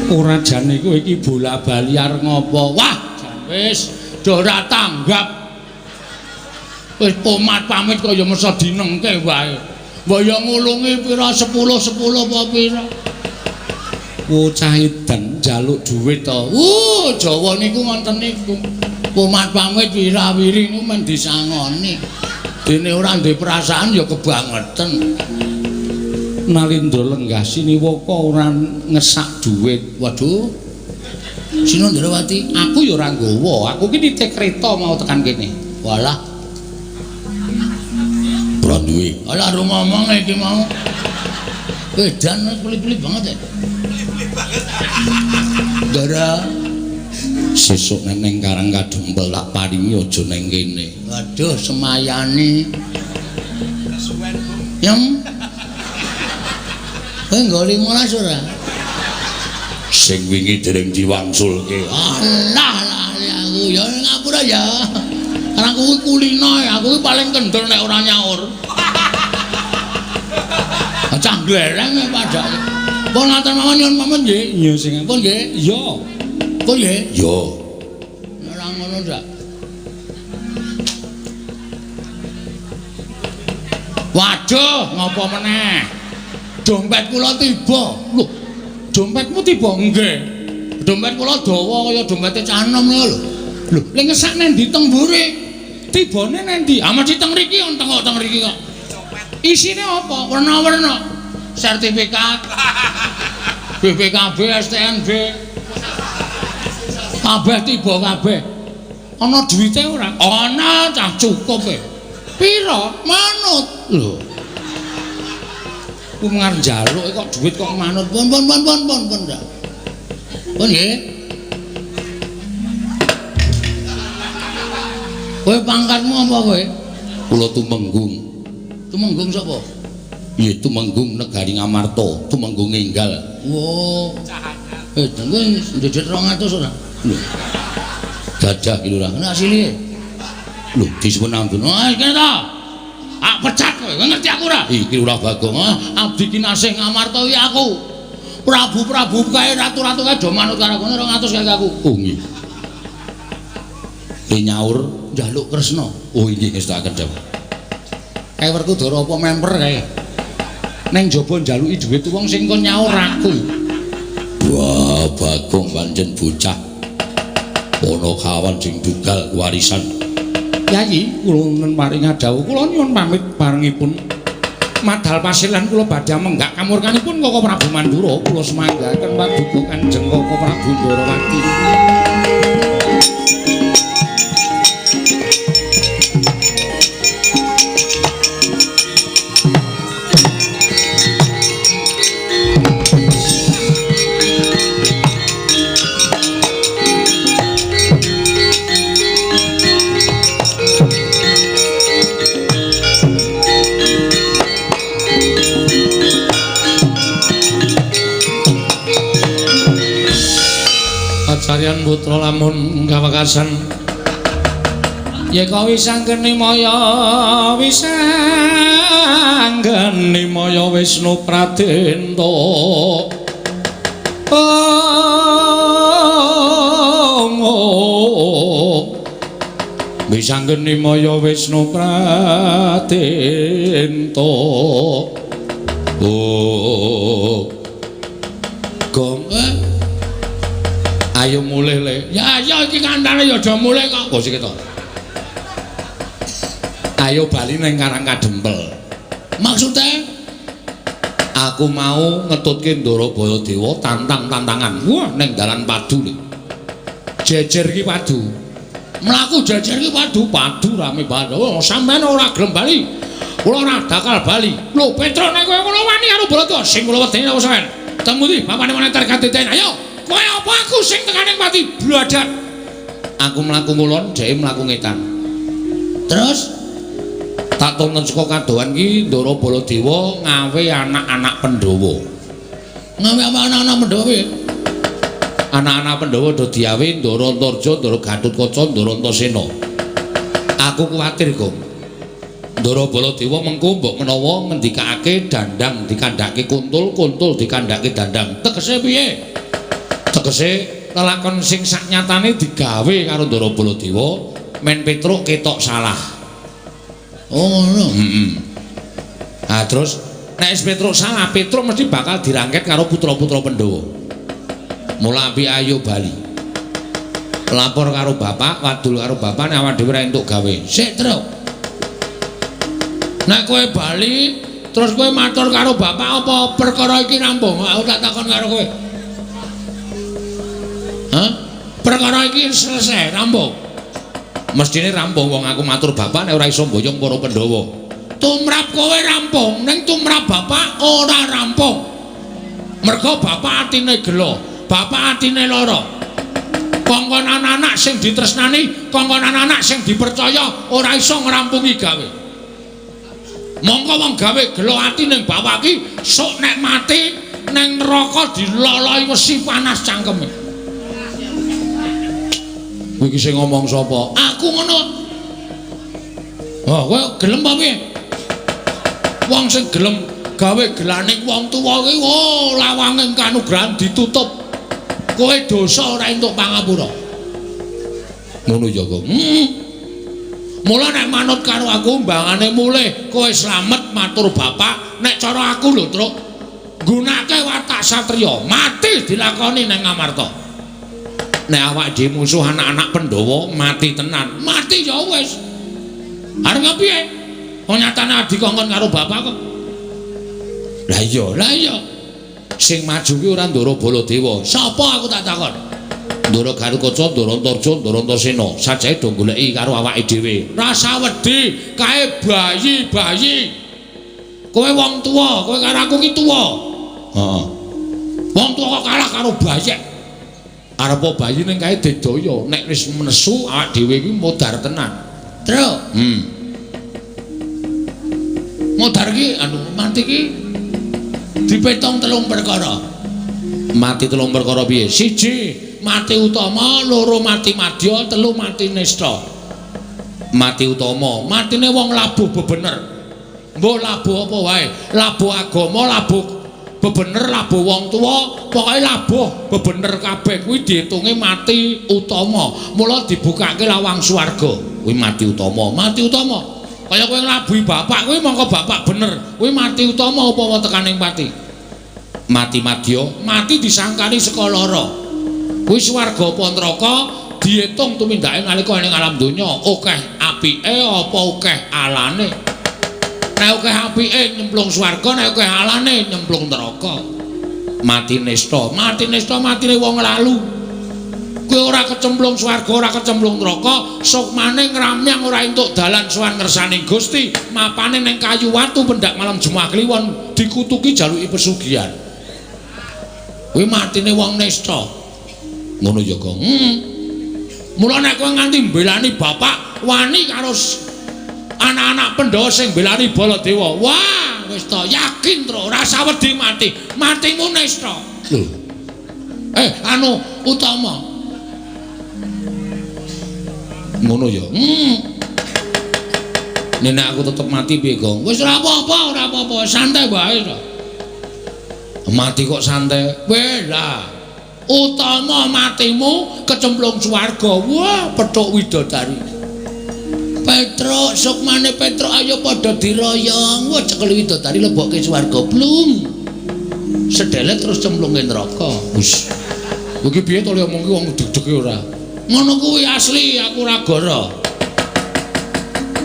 Ora jane kowe iki bola-bali arep ngopo? Wah, jan wis do ora tanggap. Wis pomat pamit kaya mesa dinengke wae. Mbok ya ngulungi pira 10 10 apa pira. Bocah edan njaluk dhuwit to. Jawa niku ngoten niku. Pomat pamit wirawiri niku men disangoni. Dene ora ndek perasaan ya kebangetan. Nalindra lenggah siniwaka ora ngesak dhuwit. Waduh. Sinundrawati, aku ya ora nggawa. Aku ki nitih kereta mau tekan kene. Walah. Ora duwe. Alah ro ngomong iki mau. Edan pelit-pelit banget ya. Pelit-pelit banget. Ndara sesuk nek ning Karang Kadempel tak paringi aja ning kene. Waduh, semayane. Kesuwen, Bu. Yang kowe nggo 15 ora? Sing wingi dereng diwangsulke. Alah lali aku ya ngapura ya. Karang kuwi kulino ya, aku paling kendel nek ora nyaur. Cah glereng padake. Pun ngaten mawon nyuwun pamit nggih. Iya sing pun nggih. Iya. Pun nggih. Iya. Ora ngono ndak. Waduh, ngopo meneh? Dompet kula tiba. Lho, dompetmu tiba? Nggih. Dompet kula dawa kaya dompete cah enom lho. Lho, lha ngesak nang ndi teng mburi? Tibane nang ndi? Ah mesti teng mriki, teng kok teng mriki kok. Isine apa? Werna-werna. Sertifikat. BPKB, STNB. Kabeh tiba kabeh. Ana duwite ora? Ana, cah cukup e. Pira? Manut. Lho. Ku ngarep njaluk kok duit kok manut. Pun pun pun pun pun pun ndak. Pun nggih. Kowe pangkatmu apa kowe? Kula Tumenggung. Tumenggung sapa? Iya Tumenggung negari Ngamarta, Tumenggung enggal. Oh. Kowe ndedhet 200 ora? Lho. Gadah ki lurah. Ana asile. Lho, disuwun ampun. Ah, kene ta. Ah, pecat kowe. Ngerti aku ora? Iki Lurah Bagong. Ah, abdi kinasih Ngamarta iki aku. Prabu-prabu kae ratu-ratu kae do manut karo aku 200 kae aku. Oh nggih. Le nyaur njaluk Kresna. Oh inggih ngestakaken dawuh. Kae Werkudara apa memper kae? Neng jaba njaluki dhuwit wong sing kon nyaur aku. Wah, Bagong pancen bocah. Ana kawan sing dugal warisan. Yayi, kula nuwun paring dawuh, kula nyuwun pamit barengipun madal pasilan kula badhe menggak kamurkanipun Koko Prabu Mandura, kula semanggaken paduka Kanjeng Koko Prabu Ndarawati. Kasatriyan putra lamun kawekasan yeka wisanggeni maya wisanggeni maya Wisnu Pradenta. Oh, wisanggeni maya Wisnu Pradenta. Oh, gong ayo mulih le. Ya ya iki kandhane ya aja mulih kok. Kok sik to. Ayo bali ning Karang Kadempel. Maksude aku mau ngetutke Ndara Baladewa tantang-tantangan. Wah, ning dalan padu le. Jejer ki padu. Mlaku jejer ki padu, padu rame banget. Oh, sampean ora gelem bali. Kula ora bakal bali. Lho, Petruk nek kowe ngono wani karo Baladewa sing kula wedeni apa sampean? Temu ndi bapane moneter katiten. Ayo. Kowe apa aku sing tekane pati bladak. Aku mlaku ngulon, dheke mlaku ngetan. Terus tak tonton saka kadohan ki Ndara Baladewa ngawe anak-anak Pandhawa. Ngawe apa anak-anak Pandhawa piye? Anak-anak Pandhawa do diawe Ndara Antarja, Ndara Gatotkaca, Ndara Antasena. Aku kuwatir, Gong. Ndara Baladewa mengko mbok menawa ngendikake dandang dikandhake kuntul, kuntul dikandhake dandang. Tegese piye? Tegese lelakon sing saknyatane digawe karo Ndara Baladewa men Petruk ketok salah. Oh ngono. Heeh. Ah terus nek wis Petruk salah, Petruk mesti bakal dirangket karo putra-putra Pandhawa. Mula api ayo bali. Lapor karo bapak, wadul karo bapak nek awak dhewe ora entuk gawe. Sik, Truk. Nek kowe bali terus kowe matur karo bapak apa perkara iki rampung? Aku tak takon karo kowe. Hah? Perkara iki selesai, rampung. Mestine rampung wong aku matur bapak nek ora iso mboyong para Pandhawa. Tumrap kowe rampung, ning tumrap bapak ora rampung. Mergo bapak atine gelo, bapak atine lara. Kongkon anak-anak sing ditresnani, kongkon anak-anak sing dipercaya ora iso ngrampungi gawe. Mongko wong gawe gelo ati ning bapak iki sok nek mati ning neraka diloloi wesi panas cangkeme. Kowe iki sing ngomong sapa? Aku ngono. Oh, kowe gelem apa piye? Wong sing gelem gawe gelane wong tuwa kuwi, oh, lawange kanugrahan ditutup. Kowe dosa ora entuk pangapura. Ngono ya, Kong. Mula nek manut karo aku mbangane mulih, kowe slamet matur bapak, nek cara aku lho, Truk. Nggunake watak satriya, mati dilakoni ning Ngamarta. Nek awak dhewe musuh anak-anak Pandhawa mati tenan. Mati ya wis. Arep piye? Wong nyatane dikongkon karo bapak kok. Lah iya, lah iya. Sing maju ki ora Ndara Baladewa. Sapa aku tak takon? Ndara Gatotkaca, Ndara Antarja, Ndara Antasena. Sajae do goleki karo awake dhewe. Rasa wedi kae bayi-bayi. Kowe wong tuwa, kowe karo aku ki tuwa. Heeh. Wong tuwa kok kalah karo bayek. Arepa bayi ning kae digdaya, nek wis nesu awak dhewe iki modar tenan. Truk. Modar ki anu mati ki dipetong telung perkara. Mati telung perkara piye? Siji, mati utama, loro mati madya, telu mati nista. Mati utama, matine wong labuh bebener. Mbok labuh apa wae? Labuh agama, labuh bebener, labuh wong tuwa, pokoke labuh bebener kabeh kuwi diitunge mati utama. Mula dibukake lawang swarga. Kuwi mati utama, mati utama. Kaya kowe nglabuhi bapak kuwi mongko bapak bener. Kuwi mati utama apa tekaning pati? Mati madya, mati disangkani saka lara. Kuwi swarga apa neraka diitung tumindake nalika ning alam donya, akeh apike apa akeh alane. Nek akeh apike nyemplung swarga, nek akeh alane nyemplung neraka. Mati nista, mati nista matine wong lalu. Kowe ora kecemplung swarga, ora kecemplung neraka, sukmane ngramyang ora entuk dalan sowan ngersane Gusti, mapane ning kayu watu pendak malam Jumat Kliwon dikutuki jaluki pesugihan. Kuwi matine wong nista. Ngono ya, Gong. Mula nek kowe nganti mbelani bapak wani karo anak-anak Pandhawa sing mbelani Baladewa. Wah, wis to yakin tro ora usah wedi mati. Matimu nista. Lho. Anu utama. Ngono ya. Nek aku tetep mati piye, Gong? Wis ora apa-apa, ora apa-apa, santai wae to. Mati kok santai. Weh lah. Utama matimu kecemplung swarga. Wah, petuk widodari. Petruk, sukmane Petruk ayo padha diroyong. Wah, cekel widodari lebokke swarga. Blung. Sedelet terus cemplunge neraka. Wis. Iki piye to le omong ki wong deg-dege ora? Ngono kuwi asli, aku ora goro.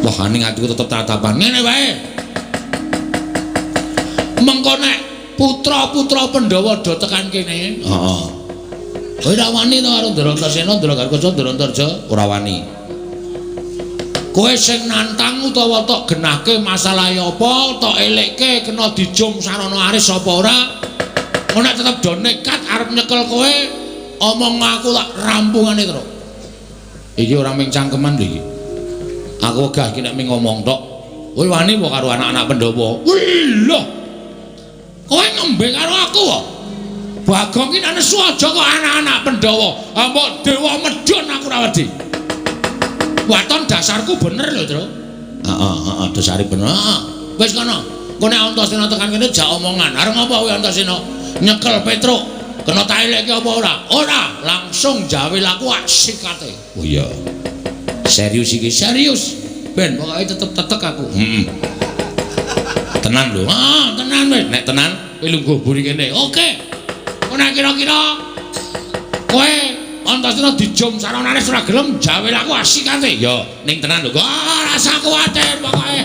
Wah, ning atiku tetep tatapan. Ngene wae. Mengko nek putra-putra Pandhawa do tekan kene. Heeh. Kowe ora wani to karo Ndrantasena, Ndra Garkaca, Ndrantarja? Ora wani. Kowe sing nantang utawa tok genahke masalahe apa, tok elekke kena dijum sarana aris apa ora? Ngono nek tetep do nekat arep nyekel kowe, omong aku tak rampungane terus. Iki ora mung cangkeman lho iki. Aku wegah iki nek mung ngomong tok. Kowe wani apa karo anak-anak Pandhawa? Wih lho. Kowe ngembe karo aku kok. Bagong ki nek nesu aja kok anak-anak Pandhawa. Mbok dewa medhun aku ora wedi. Waton dasarku bener lho, Tru. Heeh, heeh, dasare bener. Heeh. Wis kono. Engko nek Antasena tekan kene jak omongan. Arep ngopo kowe Antasena? Nyekel Petruk. Kena tak elekke apa ora? Ora, langsung jawil aku sikate. Oh iya. Serius iki, serius. Ben pokoke tetep tetek aku. Heeh. Tenan lho. Ah, tenan wis. Nek tenan kowe lungguh mburi kene. Oke. Kok nek kira-kira kowe Antasena dijum saranane ora gelem jawil aku asikate. Ya, ning tenan lho. Ah, rasa kuwatir pokoke.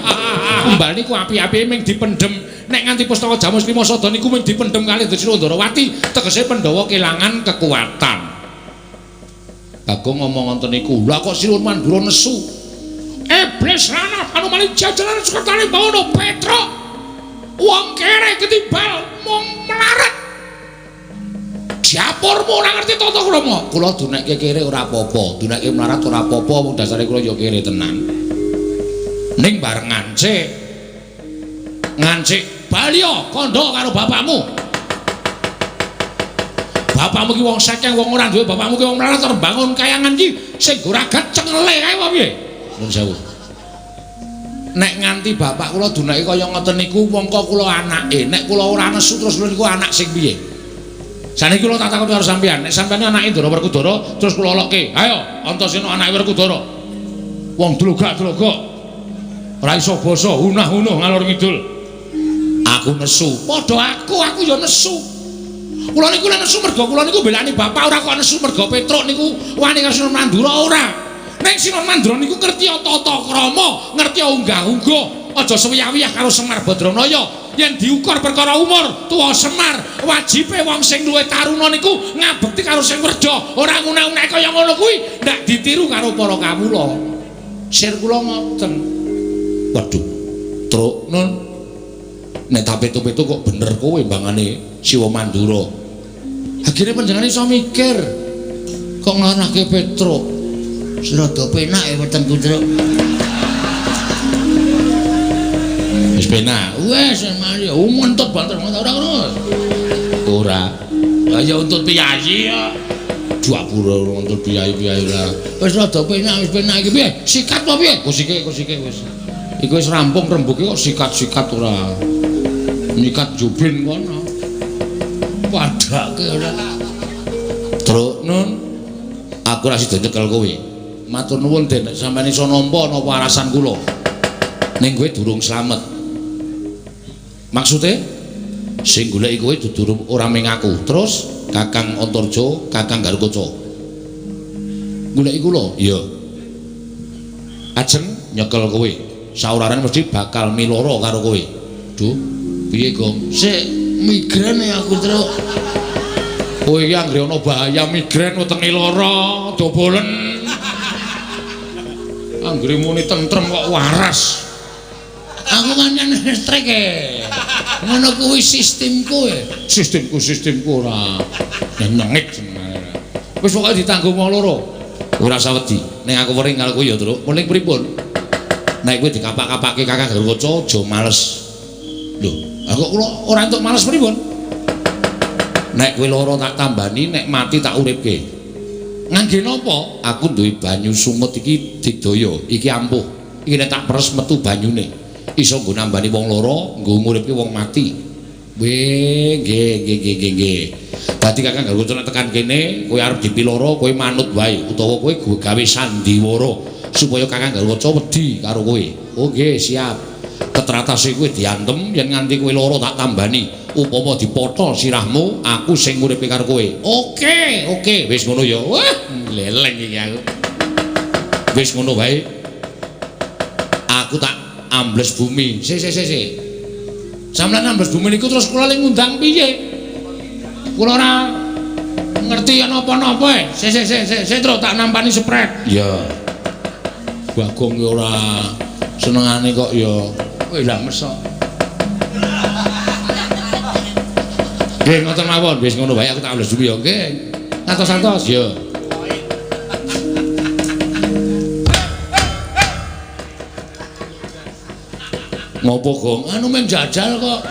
Kembal niku api-apike ming dipendhem. Nek nganti pustaka Jamus Lima Sada niku ming dipendhem kalih Desri Ndrawati, tegese Pandhawa kelangan kekuatan. Bagong ngomong ngoten niku. Lah kok Sinuwun Mandura nesu? Iblis lanang Hanuman jajaran sekertane bawono Petruk. Wong kere ketibal mung melarat. Dapurmu ora ngerti tata krama. Kula dunekke kere ora apa-apa, dunekke melarat ora apa-apa, wong dasare kula ya kere tenan. Ning bareng ngancik. Ngancik baliya kandha karo bapakmu. Bapakmu ki wong sekeng, wong ora duwe, bapakmu ki wong melarat arep bangun kayangan ki sing goragat cengele kae apa piye? Nuwun sewu. Nek nganti bapak kula duneke kaya ngoten niku mongko kula anake, nek kula ora nesu terus kula niku anak sing piye? Saniki kula tak takon karo sampeyan, nek sampeyan anake Ndara Werkudara terus kula lokke, ayo Antasena anake Werkudara. Wong dlogak-dlogok. Ora iso basa, hunah-hunuh ngalor ngidul. Aku nesu. Padha aku ya nesu. Kula niku lek nesu mergo kula niku mbelani bapak, ora kok nesu mergo Petruk niku wani karo Sinuwun Mandura ora. Ning Sinuwun Mandura niku ngerti tata krama, ngerti unggah-ungguh, aja sewiyah-wiyah karo Semar Badranaya. Yen diukur perkara umur, tuwa Semar, wajibe wong sing luwih taruna niku ngabekti karo sing werda, ora nguna-unake kaya ngono kuwi ndak ditiru karo para kawula. Sir kula ngoten. Waduh, Truk nun. Nek tak pitu-pitu kok bener kowe mbangane Siwa Mandura. Akhire panjenengane iso mikir kok nglarake Petruk. Rada penak ya wetengku, Truk. Wis penak. Wis mari ngentut banter ora ngono. Ora. Lah ya untut piyayi ya. Dapura ngentut piyayi-piyayi ora. Wis rada penak, wis penak iki piye? Sikat apa piye? Kosike wis. Iku wis rampung rembuke kok sikat-sikat ora. Nyikat jubin kono. Padake ora. Truk nun. Aku ora sida nyekel kowe. Matur nuwun Den, nek sampeyan iso nampa napa alasan kula. Ning kowe durung slamet. Maksude sing goleki kowe dudu ora ming aku. Terus Kakang Antarja, Kakang Garukaca. Goleki kula? Iya. Ajeng nyekel kowe. Sauraren mesti bakal miloro karo kowe. Duh, piye, Gong? Sik migren ya aku, Truk. Kowe iki anggere ana bahaya migren wetenge lara, dobolen. Anggere muni tentrem kok waras. Aku kan listrik e. Ngono kuwi sistemku e. Sistemku ora nyengit jenenge. Wis pokoke ditanggung wong loro. Ora usah wedi. Nek aku wering karo kowe ya, Truk. Muling pripun? Nek kowe dikapak-kapake Kakang Garukaca aja males. Lho, aku kula ora entuk males pripun? Nek kowe lara tak tambani, nek mati tak uripke. Ngangge napa? Aku duwe banyu sumut iki digdaya, iki ampuh. Iki nek tak peres metu banyune. Iso nggo nambani wong lara, nggo nguripke wong mati. Weh, nggih nggih nggih nggih. Dadi Kakang Garuda nek tekan kene, kowe arep dipiloro, kowe manut wae utawa kowe gawe sandiwara supaya Kakang Garuda wedi karo kowe. Oh nggih, siap. Ketratase kowe diantem yen nganti kowe lara tak tambani. Upama dipotol sirahmu, aku sing nguripi karo kowe. Oke, oke, wis ngono ya. Wah, leleng iki aku. Wis ngono wae. Aku tak ambles bumi. Sik sik sik sik. Sampeyan ambles bumi niku terus kula le ngundang piye? Kula ora ngerti napa-napa e. Sik sik sik sik sik terus tak nampani sprek. Iya. Bagong ki ora senengane kok ya. Kowe lah mesok. Nggih ngoten mawon, wis ngono wae aku tak ambles bumi ya. Nggih. Ngantos-antos ya. Ngopo, Gong? Anu men jajal kok.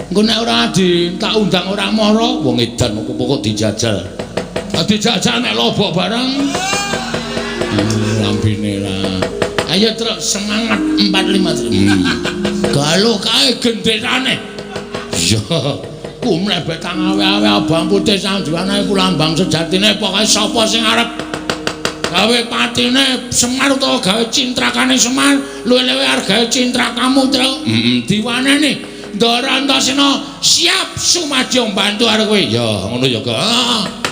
Engko nek ora di tak undang ora mara, wong edan opo kok dijajal. Dijajal nek lobok bareng. Lambene lah. Ayo truk semangat 4 5. Galuh kae genderane. Iya. Ku mlebet awe-awe abang putih sandiwane iku lambang sejatine pokoke sapa sing arep gawe patine Semar utawa gawe cintrakane Semar luwih-luwih arep gawe cintrakamu truk. Heeh, diwaneni. Ndara Antasena siap sumadyo mbantu karo kowe. Ya, ngono ya, Kak.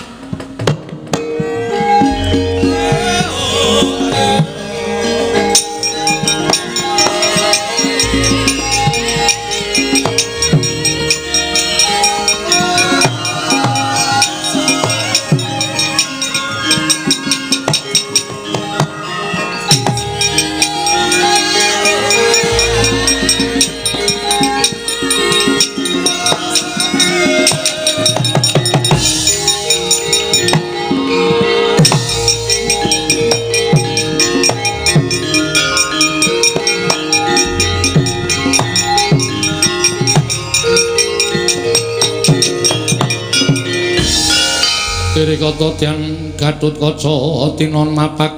Kata tiyang Gatotkaca tinon mapak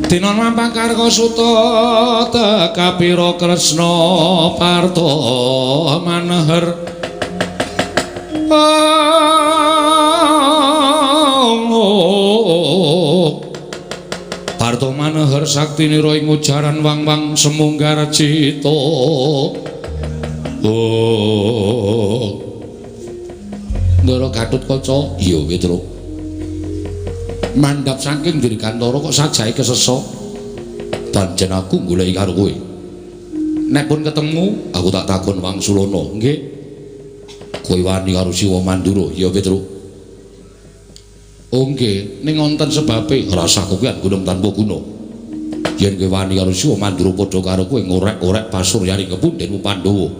tinon mapak Karkasuta tekapira Kresna Parta maneher Parta maneher saktinira ing ujaran wang-wang semunggar cita. Oh Ndara Gatotkaca, iya Petruk. Mandhap saking Dirgantara kok sajahe kesesa. Pancen aku goleki karo kowe. Nek pun ketemu, aku tak takon wangsulana. Nggih. Kowe wani karo Siwa Mandura, iya Petruk. Oh nggih, ning wonten sebabe rasah kowean gunung tanpa guna. Yen kowe wani karo Siwa Mandura padha karo kowe ngorek-orek pasuryane kepundhenmu Pandhawa.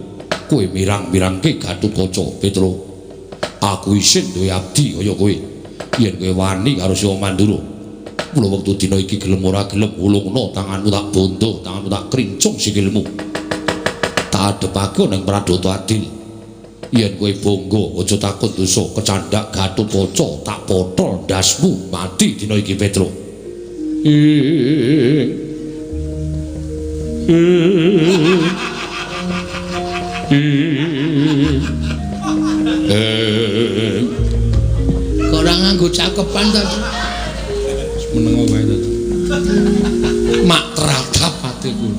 Kowe mirang-mirangke Gatotkaca, Petruk. Aku isin duwe abdi kaya kowe. Yen kowe wani karo Siwa Mandura, mula wektu dina iki gelem ora gelem ulungna tanganmu tak bondo, tanganmu tak krincung sikilmu. Tak adepake ning Pradata Adil. Yen kowe bangga aja takut dosa kecandhak Gatotkaca tak potol ndasmu mati dina iki Petruk. Kok ora nganggo cakepan ta? Meneng wae ta. Mak teratap atiku.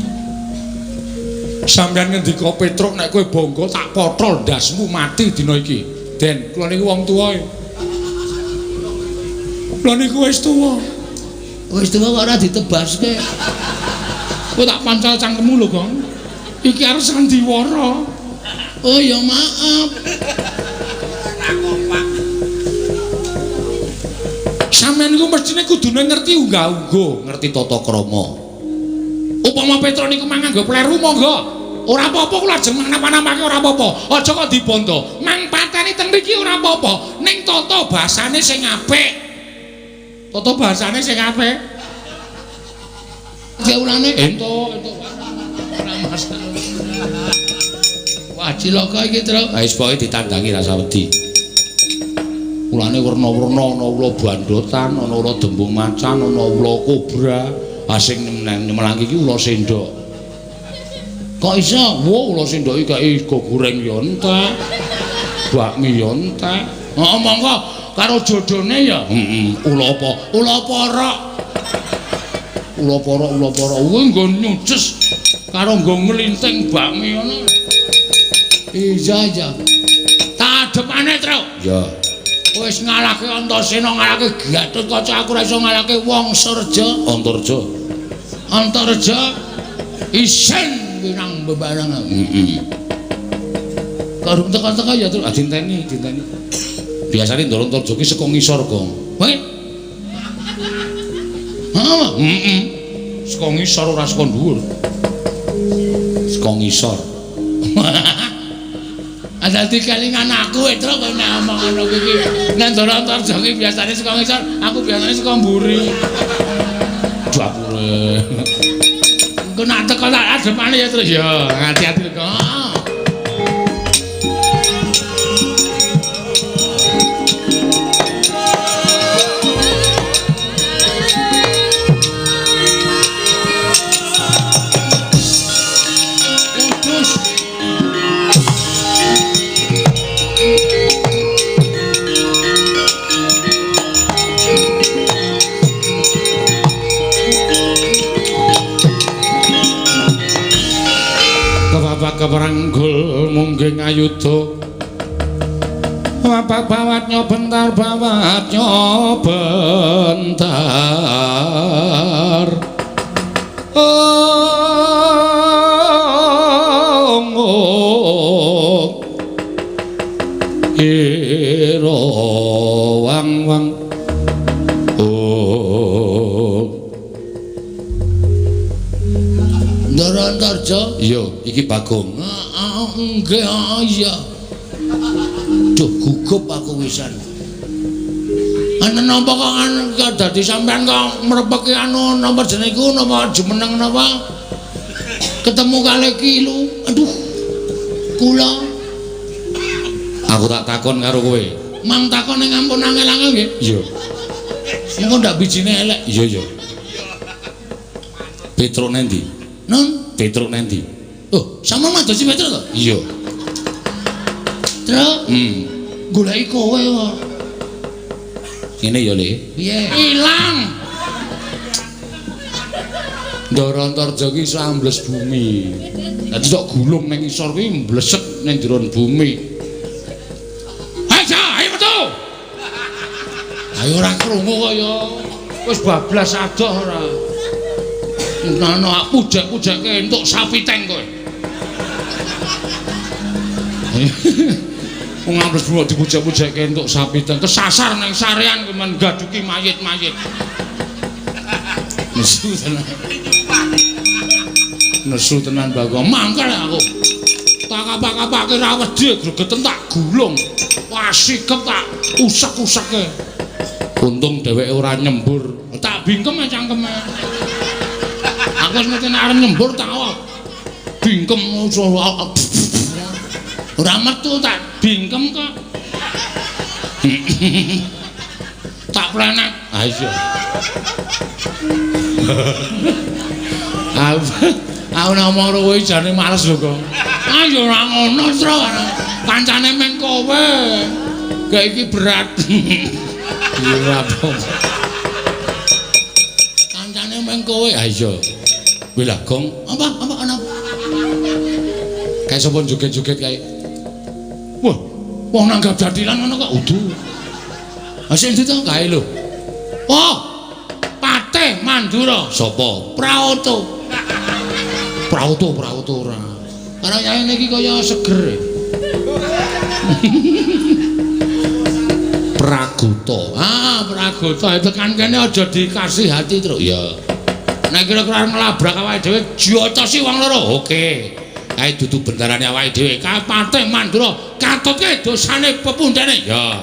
Sampeyan ngendika Petruk nek kowe bangga tak potol ndasmu mati dina iki. Den, kula niku wong tuwa. Kula niku wis tuwa. Wis tuwa kok ora ditebaske. Kowe tak pancal cangkemmu lho, Gong. Iki arep sandiwara. Oh ya maaf. Sampeyan niku mestine kudune ngerti unggah-ungguh, ngerti tata krama. Upama Petruk niku mang nganggo pleru monggo. Ora apa-apa kula ajeng napa-napake ora apa-apa. Aja kok dibondo. Mang pateni teng mriki ora apa-apa. Ning tata basane sing apik. Tata basane sing apik. Ulane entuk, entuk. Ora masalah. Wah, cilaka iki, Truk. Ha wis pokoke ditandangi rasa wedi. Ulane werna-werna, ana ula bandotan, ana ula dembung macan, ana ula kobra. Ah sing nyemelang iki ula sendok. Kok iso? Wah, ula sendok iki kae sego goreng ya entek. Bakmi ya entek. Heeh, monggo karo jodone ya. Heeh, ula apa? Ula porok. Ula porok, ula porok. Kuwi nggo nyuces karo nggo nglinting bakmi ngono. Iya, iya. Tak adepane, Truk. Ya. Wis ngalahke Antasena, ngalahke Gatotkaca, aku ora iso ngalahke Wangsareja. Antarja. Antarja isin winang bebareng aku. Heeh. Karo teka-teka ya, Truk. Ah dinteni, dinteni. Biasane Ndara Antarja ki saka ngisor, Gong. Kowe? Heeh. Heeh. Saka ngisor ora saka dhuwur. Saka ngisor. Dadi kelingan aku, Truk, kowe nek omong ngono kuwi. Nek Ndara Antarja ki biasane saka ngisor, aku biasane saka mburi. Dapure. Engko nek teko tak adepane ya, Truk. Ya, hati-hati kok. Keperanggul mungging ayuda wapak bawat nyobentar bawat nyobentar ong ong ira wang wang ong. Ndara Antarja? Iya, iki Bagong. Heeh, nggih, iya. Duh, gugup aku wisan. Ana napa kok anu dadi sampean kok mrepeki anu napa jenenge iku napa jumeneng napa? Ketemu kalih ki lu. Aduh. Kula aku tak takon karo kowe. Mang takon ning ampun angel-angel nggih. Iya. Engko ndak bijine elek. Iya, iya. Petruk nendi? Nun, Petruk nendi? Oh, sampeyan madosi Petruk to? Iya. Truk? Goleki kowe kok. Ngene ya, Le. Piye? Ilang. Ndara Antarja ki iso ambles bumi. Dadi tok gulung ning isor kuwi mblesek ning jero bumi. Ayo, ayo metu. Ayo ora krungu kaya wis bablas adoh ora. Ngono aku pujek-pujeke entuk sapi teng kowe. Wong ambles bumi dipujek-pujeke entuk sapi teng kesasar ning sarean kuwi men gaduki mayit-mayit. Nesu tenan. Nesu tenan Bagong. Mangkel aku. Tak kapak-kapake ra wedi gregeten tak gulung. Wasikep tak usek-useke. Untung dheweke ora nyembur. Tak bingkem cangkeme. Aku wis ngerti nek arep nyembur tak bingkem ora metu tak bingkem kok. Tak plenet. Ah iya. Aku nek omong karo kowe jane males lho, Gong. Ah ya ora ngono, Tru. Kancane meng kowe. Gak iki berat. Iya apa. Kancane meng kowe. Ah iya. Kuwi lah, Gong. Apa apa ana? Kae sapa joget-joget kae? Wah, wong nanggap jathilan ngono kok udu. Ha sing ndi to kae lho? Oh. Patih Mandura. Sapa? Praoto. Praoto, Praoto ora. Karo yaene iki kaya seger. Pragota. Ah, Pragota tekan kene aja dikasih hati, Truk. Ya. Nek kira-kira nglabrak awake dhewe jotosi wong loro. Oke. Kae dudu bendarane awake dhewe. Kae Patih Mandura katutke dosane pepundhene. Ya.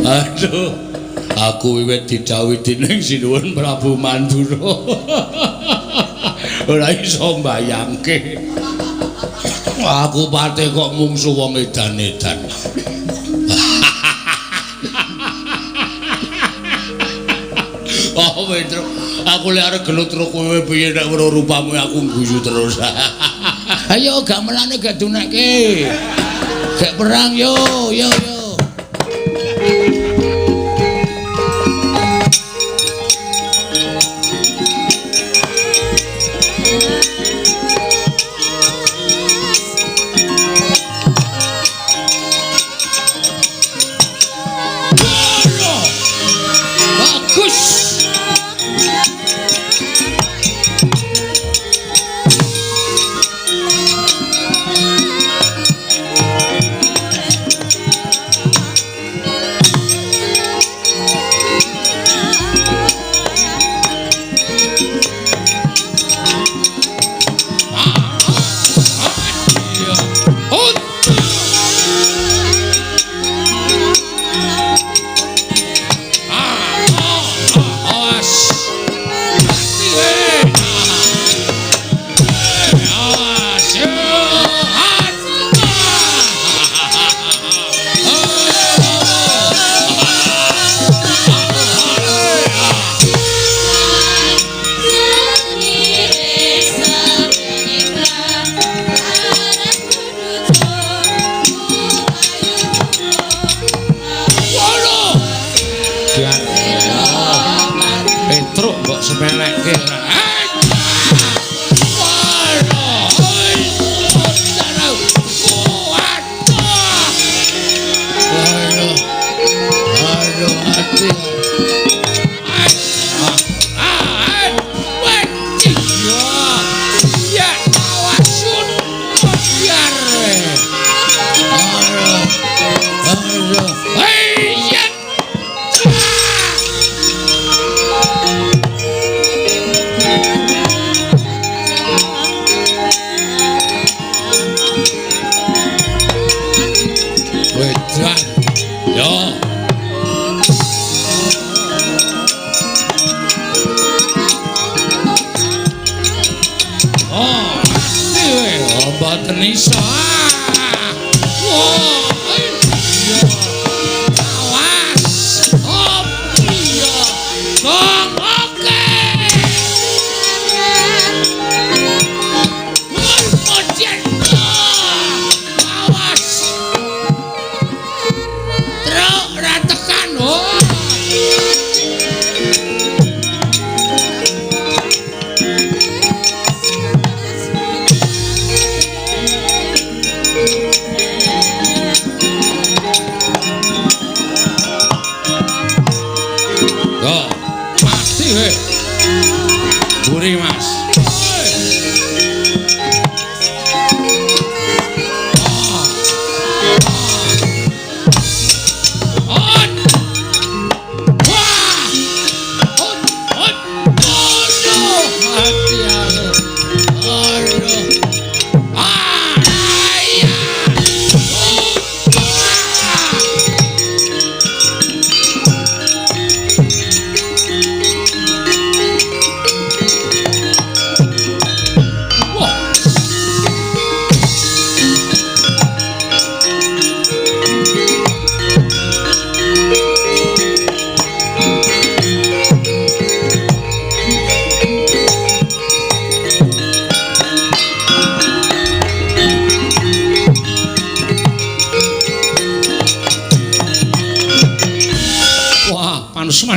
Aduh, aku wiwit didhawuhi dening Sinuwun Prabu Mandura. Ora iso mbayangke. Aku pate kok mungsu wong edan-edan. Oh, Petro, aku lek arep gelut karo kowe piye nek weruh rupamu aku guyu terus. Ayo gamelane gak dunekke. Gek perang yo, yo yo.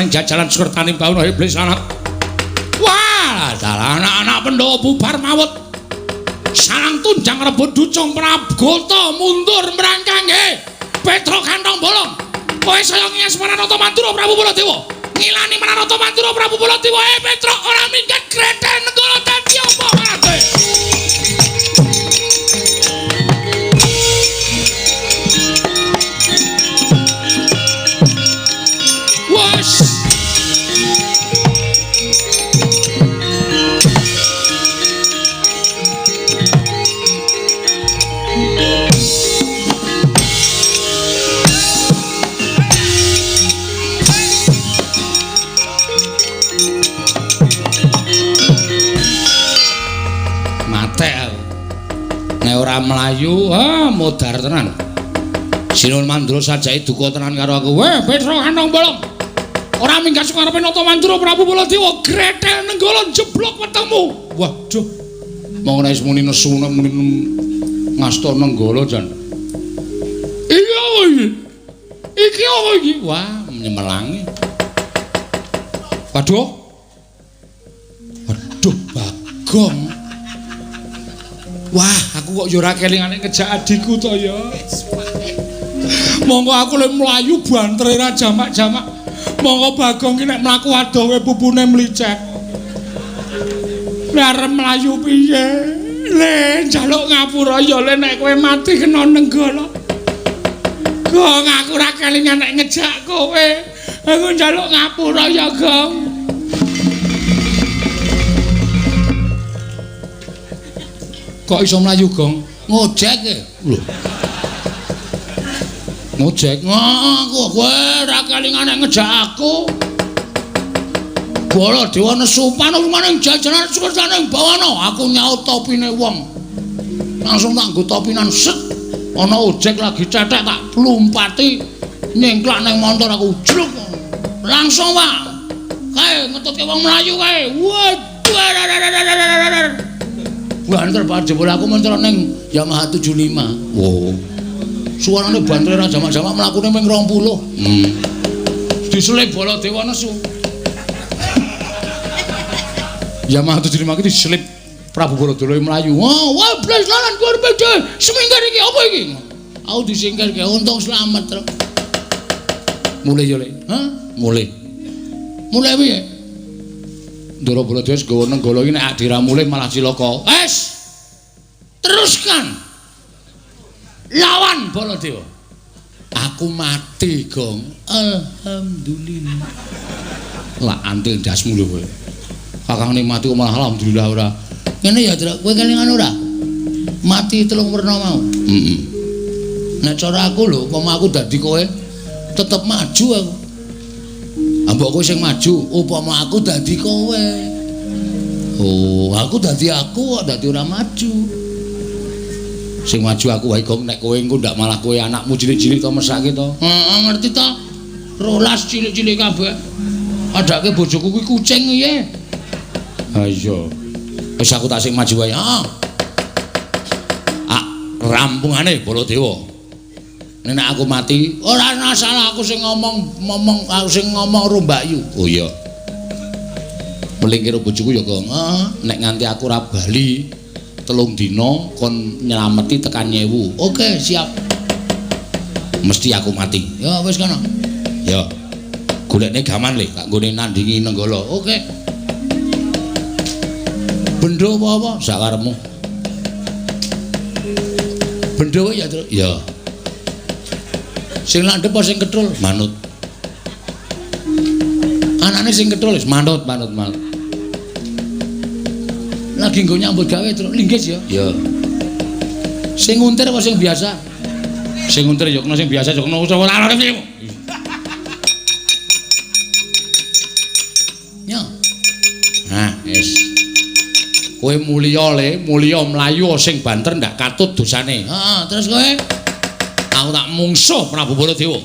Jajalan sekertaning bawana iblis anak. Wah, dalah anak-anak Pandhawa bubar mawut. Sarang tunjang rebut ducung Prabgota mundur mrangkangge Petro kantong bolong. Kowe saya ngias Maranata Mandura Prabu Baladewa. Ngilani Maranata Mandura Prabu Baladewa. Petro ora minggat greten negara dadi apa kabeh. Ora mlayu, ah modar tenan. Sinuwun Mandura sajake duka tenan karo aku. Weh, Petruk kantong bolong. Ora minggat saka ngarepe Nata Mandura Prabu Baladewa gretel Nenggala jeblok wetengmu. Waduh. Monggo nek muni nesu muni ngasta Nenggala jan. Iki apa iki? Iki apa iki? Wah, nyemelangi. Waduh. Waduh, Bagong. Wah, aku kok ya ora kelingane ngejak adikku to ya. Monggo aku le mlayu bantere ra jamak-jamak. Monggo Bagong ki nek mlaku adoh kowe pupune mlicek. Le arep mlayu piye? Le njaluk ngapura ya le nek kowe mati kena Nenggala. Gong, aku ora kelingan nek ngejak kowe. Aku njaluk ngapura ya, Gong. Kok iso mlayu, Gong? Ngojek e. Lho. Ngojek. Aku kowe ora kelingan nek ngejak aku. Baladewa nesu panumaning jajanan sukertaning bawana, aku nyaut topine wong. Langsung tak nggo topinan set. Ana ojek lagi cetek tak lumpati nyengklak nang montor aku jluk. Langsung Pak. Kae ngetutke wong mlayu kae. Waduh. Banter banget jebul aku mencar ning Yamaha 75. Wow. Suarane banter ra jamak-jamak mlakune ping 20. Diselip Baladewa nesu. Yamaha 75 iki diselip Prabu Baladewa mlayu. Wah, wah blas lalan kuwi beda. Semingkir iki apa iki? Aku disingkirke untung slamet, Truk. Mulih yo, Le. Hah? Mulih. Mulih piye? Ndara Baladewa wis gawa Nenggala iki nek adira mulih malah cilaka. Wes. Teruskan. Lawan Baladewa. Aku mati, Gong. Alhamdulillah. Lah antil ndasmu lho kowe. Kakangne mati kok malah alhamdulillah ora. Ngene ya, Truk. Kowe kelingan ora? Mati telung werna mau. Heeh. Nek cara aku lho, upama aku dadi kowe tetep maju aku. Mbok kowe sing maju, upama aku dadi kowe. Oh, aku dadi aku kok dadi ora maju. Sing maju aku wae, Gong, nek kowe engko ndak malah kowe anakmu cilik-cilik to mesake to. Heeh, ngerti to. 12 cilik-cilik kabeh. Adake bojoku kuwi kucing piye? Ha iya. Wis aku tak sing maju wae. Heeh. Ah, rampungane Baladewa. Nek aku mati, ora ana salah aku sing ngomong aku sing ngomong karo Mbakyu. Oh iya. Meling karo bojoku ya, Gong. Heeh. Nek nganti aku ora bali 3 dina kon nyelameti tekan 1000. Oke, siap. Mesti aku mati. Ya wis kono. Ya. Golekne gaman le, tak nggone nandingi Nenggala. Oke. Bendo apa-apa sakarepmu. Bendo ya, Truk. Ya. Sing landhep apa sing ketrul? Manut. Anane sing ketrul wis manut, manut, manut. Lagi nggo nyambut gawe, Truk. Linggis ya. Ya. Sing nguntir apa sing biasa? Sing nguntir ya kena, sing biasa ya kena ora ora. Ya. Nah, wis. Kowe mulya le, mulya mlayu sing banter ndak katut dosane. Heeh, terus kowe? Aku tak mungsuh Prabu Baladewa.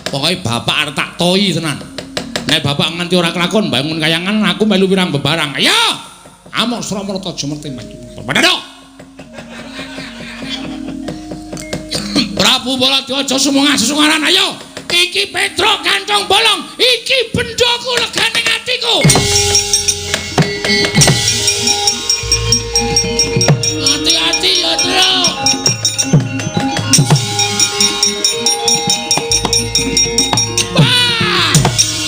Pokoke bapak arep tak toyi tenan. Nek bapak nganti ora kelakon bangun kayangan aku melu wirang bebarang. Ayo. Amok Sramarta Jumerti maju. Padha. Prabu Baladewa aja sumungah sesungaran ayo. Iki Petruk kantong bolong, iki bendoku legane atiku. Hati-hati ya, Truk. Wah!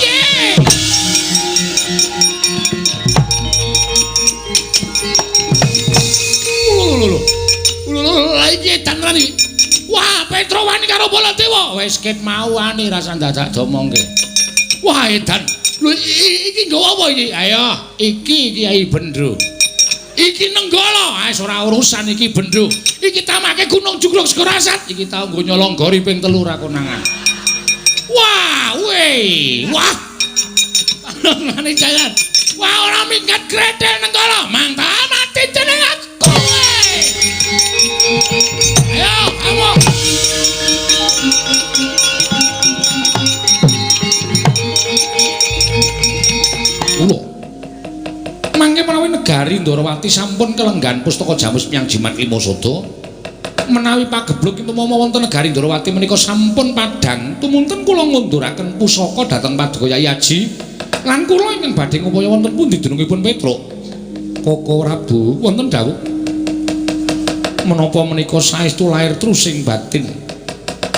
Ye! Lho lho lho iki tenan iki. Wah, Petruk wani karo Baladewa. Wis ket mau wani rasa dadak domongke. Wah, edan. Lho iki nggawa apa iki? Ayo, iki Kyai Bendro. Iki Nenggala, wis ora urusan iki Bendro. Iki tamake Gunung Jugruk Segara Asat. Iki tau nggo nyolong gori ping 3 ra konangan. Wah, weh, wah. Panongane jalan. Wah, ora minggat gretel Nenggala. Mangta mati jeneng aku. Weh. Negari Ndorowati sampun kelenggan pustaka Jamus Miang Jimat Lima Sada. Menawi pagebluk tumama wonten negari Ndorowati menika sampun padhang, tumunten kula ngunduraken pusaka dhateng Paduka Yai Aji lan kula ingkang badhe ngupaya wonten pundi dunungipun Petruk. Koko Prabu wonten dawuh menapa menika saestu lair trusing batin.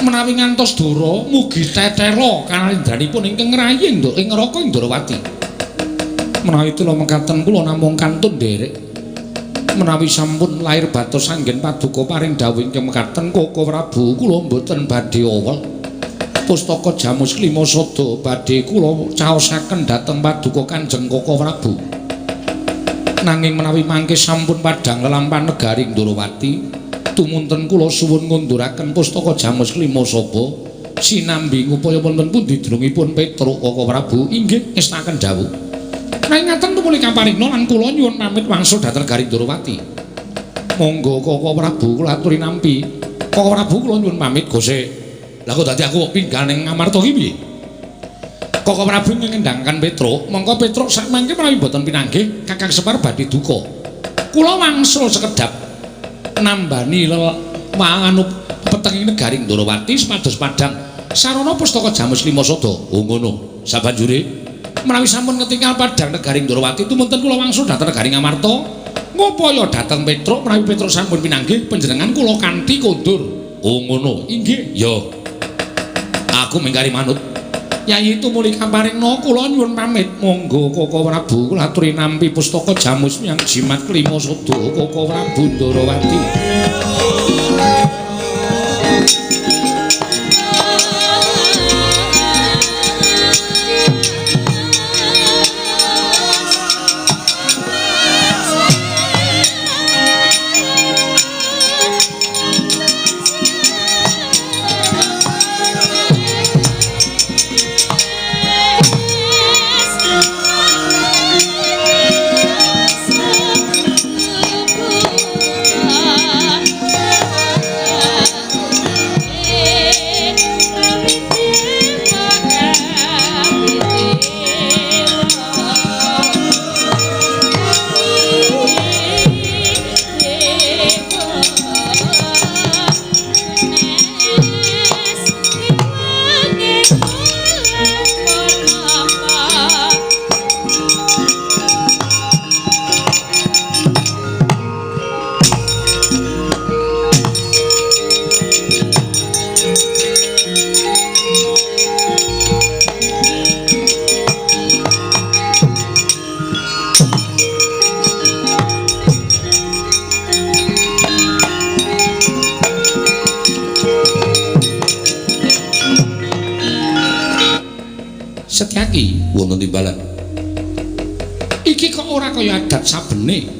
Menawi ngantos dora mugi tetela kanalindranipun ingkang ngrayi ing neraka Ndorowati. Menawi tula mekaten kula namung kantun nderek. Menawi sampun lair batos anggen paduka paring dawuh ingkang mekaten Koko Prabu kula mboten badhe owel. Pustaka Jamus Klima Sada badhe kula caosaken dhateng paduka Kanjeng Koko Prabu. Nanging menawi mangke sampun padhang lelampahan negari Ndorowati, tumunten kula suwun ngunduraken pustaka Jamus Klima Sada sinambi ngupaya wonten pundi dunungipun Petruk Koko Prabu inggih ngestaken dawuh. Nanging ngaten tumuli kaparikna lan kula nyuwun pamit wangsul dhateng negari Ndorowati. Monggo Koko Prabu kula aturi nampi. Koko Prabu kula nyuwun pamit gose. Lah kok dadi aku pinggal ning Ngamarta ki piye? Koko Prabu ngendhangaken Petruk, mongko Petruk sak mangke menawi mboten pinanggih Kakang Semar badhe duka. Kula wangsul sekedhap nambani anu petenging negari Ndorowati supados padhang sarana pustaka Jamus Lima Sada. Oh ngono. Sabanjure menawi sampun ketinggal padhang negari Ndorowati tumunten kula wangsul dhateng negari Ngamarta ngupaya dhateng Petruk menawi Petruk sampun pinanggih panjenengan kula kanthi kondur. Oh ngono. Inggih. Ya. Aku mingkari manut. Yayi tumuli kaparingna kula nyuwun pamit. Monggo Koko Prabu kula aturi nampi pustaka Jamus Miang Jimat Klima Sada Koko Prabu Ndorowati. Setyaki wonten timbalan. Iki kok ora kaya adat sabene.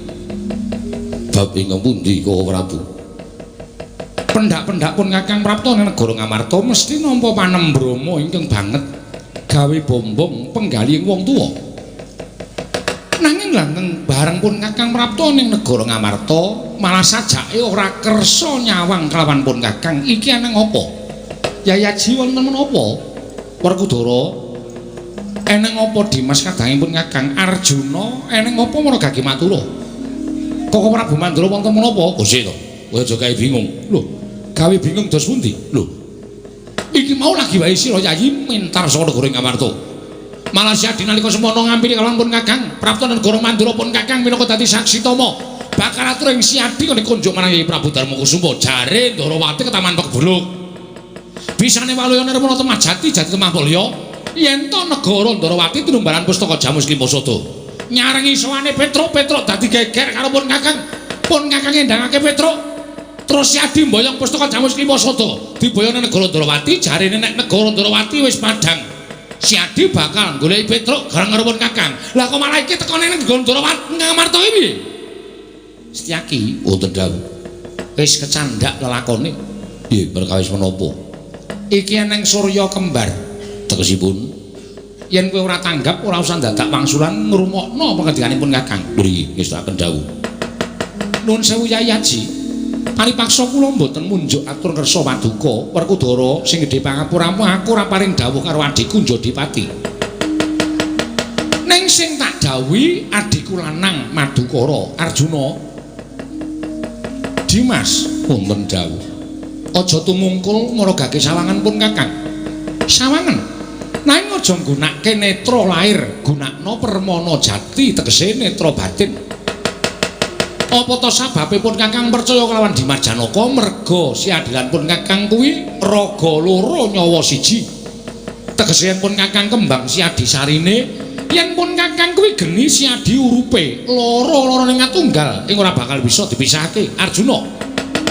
Bab ingkang pundi Koko Prabu? Pendak-pendak pun Kakang Prapta ning negara Ngamarta mesti nampa panembrama ingkang banget gawe bombong penggalih wong tuwa. Nanging langgeng bareng pun Kakang Prapta ning negara Ngamarta malah sajake ora kersa nyawang kelawan pun Kakang. Iki aneng apa? Yai Aji wonten menapa? Werkudara eneng apa Dimas kadangipun Kakang Arjuna eneng apa Maragagi Mathura? Koko Prabu Mandura wonten menapa? Gusti to, kowe aja gawe bingung. Lho, gawe bingung dos pundi? Lho. Iki mau lagi wae sira Yayi mentar saka negara Ngamarta. Malah Siadi nalika semono ngampiri kalawan pun Kakang Prapta negara Mandura pun Kakang minangka dadi saksi tama. Bakal atur ing Siadi kene kunjuk marang Yayi Prabu Darma Kusuma jare Ndorowati ketaman Pegbuluk. Bisane waluya nirmana temah jati jati temah mulya. Yen to negara Ndorowati tinumbalan pustaka Jamus Lima Sada. Nyarengi sowane Petruk, Petruk dadi geger karo pun Kakang. Pun Kakang ngendhangake Petruk. Terus Siadi mboyong pustaka Jamus Lima Sada. Diboyong nang negara Ndorowati, jarene nek negara Ndorowati wis padhang. Siadi bakal goleki Petruk bareng karo pun Kakang. Lah kok malah iki tekone nang negara Ndorowati Ngamarta iki piye? Setyaki wonten dawuh. Wis kecandak lelakone. Nggih, perkawis menapa? Iki eneng surya kembar. Tegesipun yen kowe ora tanggap ora usah dadak wangsulan ngrungokno pangandikanipun Kakang. Mriki ngestakaken dawuh. Nuwun sewu Yai Aji. Paripaksa kula mboten munjuk atur kersa paduka Werkudara sing gedhe pangapuramu aku ora paring dawuh karo adhiku Njodipati. Ning sing tak dawuhi adhiku lanang Madukara Arjuna. Dimas wonten dawuh. Aja tumungkul maragake sawangan pun Kakang. Sawangan. Nanging aja nggunakake netra lair, gunakna permana jati tegese netra batin. Apa ta sababe pun Kakang percaya kelawan Dimas Janaka merga siadilan pun Kakang kuwi raga loro nyawa siji. Tegese yen pun Kakang kembang siadi sarine, yen pun Kakang kuwi geni siadi urupe, loro-lorone ngatunggal ing ora bakal bisa dipisahake. Arjuna,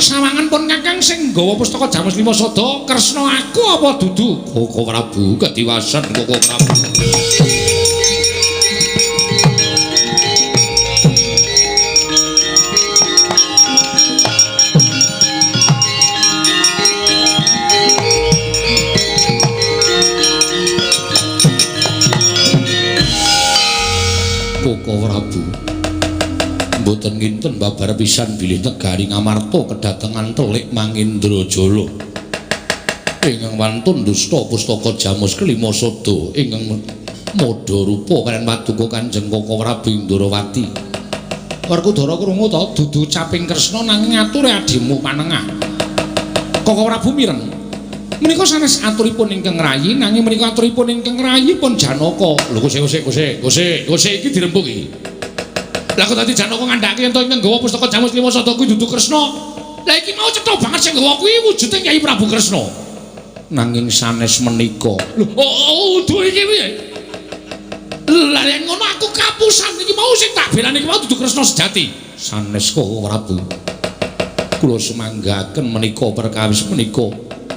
sawangan pun Kakang sing nggawa pustaka Jamus Lima Sada Kresna aku apa dudu? Koko Prabu ketiwasan Koko Prabu. Koko Prabu mboten nginten babar pisan bilih negari Ngamarta kedatengan telik Mangindrajala ingkang wantun dusta pustaka Jamus Kelima Sada ingkang modha rupa kaliyan paduka Kanjeng Koko Prabu Indrawati. Werkudara krungu ta dudu caping Kresna nanging ature adimu panengah. Koko Prabu mireng. Menika sanes aturipun ingkang rayi nanging menika aturipun ingkang rayi pun Janaka. Lho kose iki dirembuk iki. Lah kok dadi Janaka ngandhake yen to ingkang nggawa pustaka Jamus Lima Sada kuwi dudu Kresna. Lah iki mau cetha banget sing nggawa kuwi wujude Kyai Prabu Kresna. Nanging sanes menika. Lho, oh udu iki piye? Lah yen ngono aku kapusan iki mau sing tak belani iki mau dudu Kresna sejati. Sanes Koko Prabu. Kula semanggaken menika perkawis menika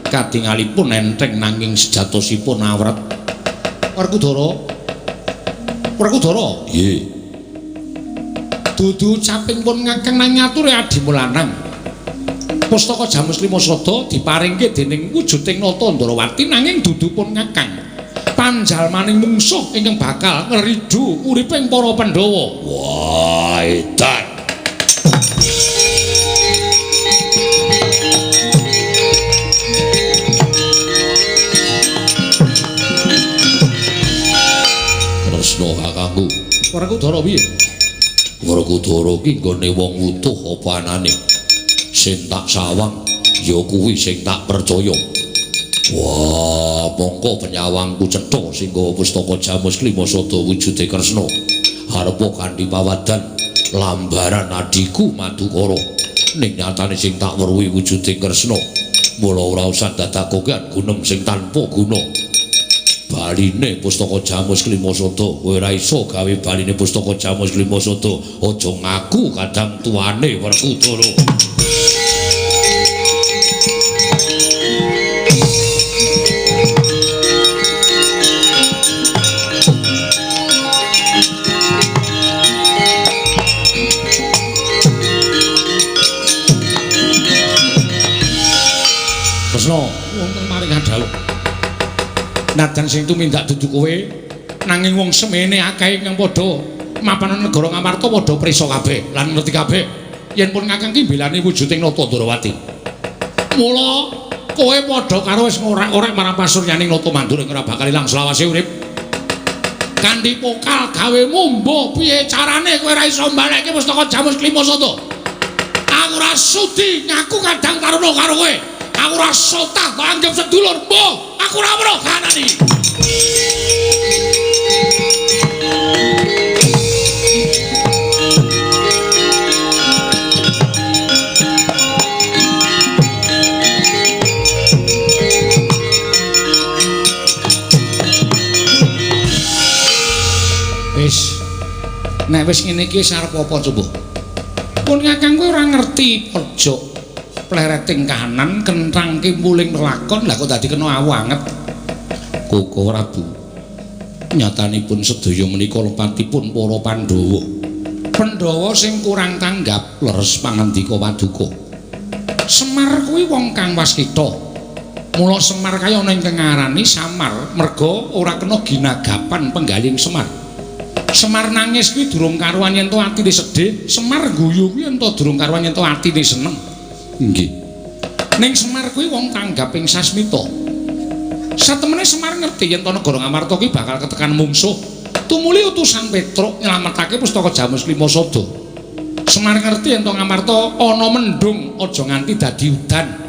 katingalipun enteng nanging sejatosipun awret. Werkudara. Werkudara. Nggih. Dudu caping pun Kakang nang ngature adimu lanang. Pustaka Jamus Lima Sada diparingke dening wujuding Nata Ndrawati nanging dudu pun Kakang. Panjalmaning mungsuh ingkang bakal ngridu uriping para Pandhawa. Wah, edan. Kresna kakangku. Werkudara piye? Werkudara ki nggone wong wutuh apa anane? Sing tak sawang ya kuwi sing tak percaya. Wah, mongko penyawangku cetha sing nggawa pustaka Jamus Klima Sada wujude Kresna. Arepa kanthi pawadan lambaran adhiku Madukara. Ning nyatane sing tak weruhi wujude Kresna. Mula ora usah dadak kokean gunem sing tanpa guna. Baline pustaka Jamus Klima Sada, kowe ora iso gawe baline pustaka Jamus Klima Sada. Aja ngaku kadang tuane Werkudara. Kresna, wonten maring adhawuh. Najan sing tumindak dudu kowe, nanging wong semene akeh ingkang padha mapanan negara Ngamarta padha prisa kabeh lan ngerti kabeh yen pun Kakang ki mbelani wujuding Nata Ndrawati. Mula kowe padha karo wis ngorek-orek marang pasuryaning Nata Mandura ing ora bakal ilang selawase urip. Kanthi pokal gawe mumbo piye carane kowe ora iso mbalekke pustaka Jamus Klima Sada. Aku ora sudi ngaku kadang taruna karo kowe. Aku ora sotah kok anggap sedulur. Mboh, aku ora weruh kahanan iki. Wis. Nek wis ngene iki wis arep apa coba? Pun Kakang kowe ora ngerti pojok plereting kahanan kenthang kimpuling lelakon lah kok dadi kena awu anget. Koko Prabu, nyatanipun sedaya menika lepatipun para Pandhawa. Pandhawa sing kurang tanggap leres pangandika paduka. Semar kuwi wong kang waskita. Mula Semar kaya ana ingkang ngarani Samar merga ora kena ginagapan penggaling Semar. Semar nangis kuwi durung karuan yen to atine sedih, Semar guyu kuwi yen to durung karuan yen to atine seneng. Nggih. Ning Semar kuwi wong tanggaping sasmita. Satemene Semar ngerti yen to negara Ngamarta kuwi bakal ketekan mungsuh. Tumuli utusan Petruk nyelametake pustaka Jamus Klima Sada. Semar ngerti yen to Ngamarta ana mendung aja nganti dadi udan.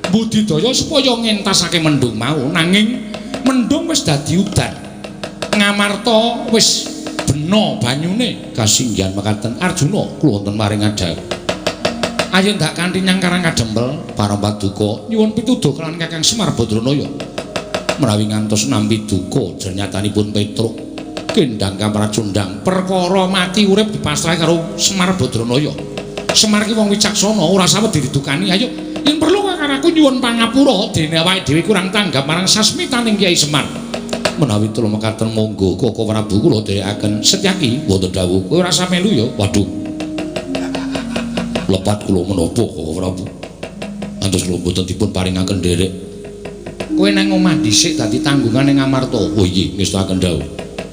Budidaya supaya ngentasake mendung mau, nanging mendung wis dadi udan. Ngamarta wis bena banyune. Kasinggihan mekaten Arjuna kula wonten maring adhawuh. Ayo ndak kanthi nyang Karang Kadempel para paduka nyuwun pituduh kelawan Kakang Semar Badranaya. Menawi ngantos nampi duka jernyatanipun Petruk kendang kamracundang perkara mati urip dipasrahi karo Semar Badranaya. Semar ki wong wicaksana ora sawet didukani. Ayo yen perlu kakang aku nyuwun pangapura dene awake dhewe kurang tanggap marang sasmitaning Kyai Semar. Menawi tulung mekaten monggo Koko Prabu kula dherekaken. Setyaki wonten dawuh kowe ora usah melu ya. Waduh. Lepat kula menapa Koko Prabu? Antos kula mboten dipun paringaken nderek. Kowe nang omah dhisik dadi tanggungan ning Ngamarta. Oh iya, ngestakaken dawuh.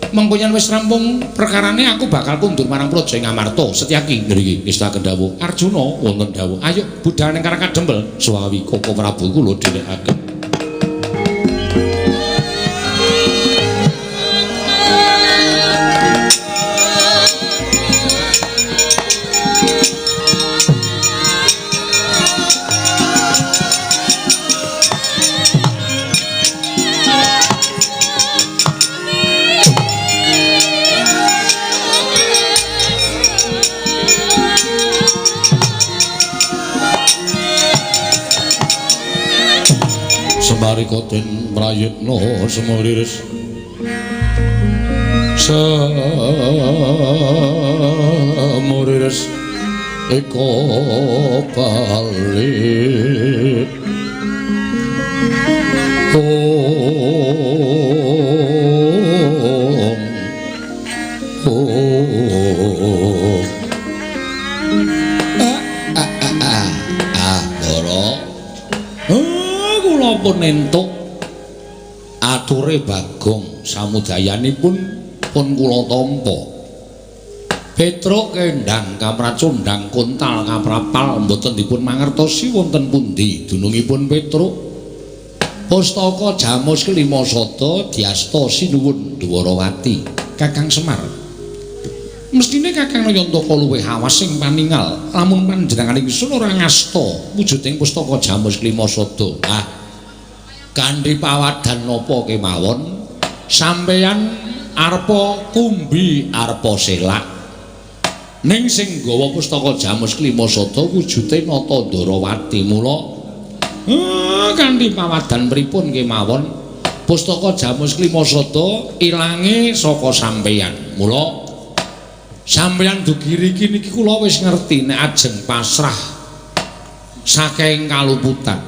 Mengko yen wis rampung perkarane aku bakal kundur marang Praja Ngamarta. Setyaki ngriki ngestakaken dawuh. Arjuna wonten dawuh. Ayo budal ning Karang Kadempel. Suwawi Koko Prabu kula dherekaken. Sembari den prayitna semuriris semuriris eka balik ong ong ah ah ah pun entuk ature Bagong samudayanipun pun kula tampa. Petruk kendang kamracundang kontal kaprapal mboten dipun mangertosi wonten pundi dunungipun Petruk. Pustaka Jamus Kelima Sada diasta sinuwun Dwarawati Kakang Semar. Mestine Kakang Nayantaka luwih awas sing paningal lamun panjenengan ingsun ora ngasta wujuding pustaka Jamus Kelima Sada. Ah, kanthi pawadhan napa kemawon sampeyan arepa kumbi arepa selak ning sing gawa pustaka Jamus Kelima Sada wujude Nata Ndharawati. Mula kanthi pawadhan pripun kemawon pustaka Jamus Kelima Sada ilange saka sampeyan. Mula sampeyan dugi riki niki kula wis ngerti nek ajeng pasrah saking kaluputan.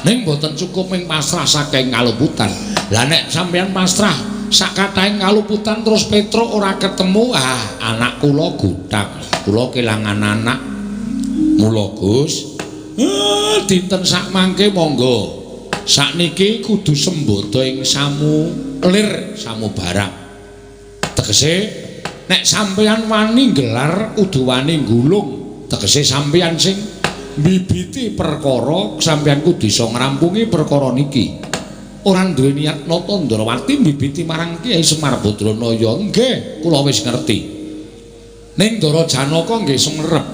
Ning mboten cukup ming pasrah saking kaluputan. Lah nek sampeyan pasrah sakathahing kaluputan terus Petruk ora ketemu, ah anak kula gutang, kula kelangan anak. Mula Gus, dinten sakmangke monggo. Sakniki kudu sembodo ing samu lir samu barang. Tegese nek sampeyan wani nggelar kudu wani nggulung. Tegese sampeyan sing mbibiti perkara sampeyan kudu iso ngrampungi perkara niki. Ora duwe niat Nata Ndharawati mbibiti marang Kyai Semar Badranaya. Nggih, kula wis ngerti. Ning Ndara Janaka nggih sumerep.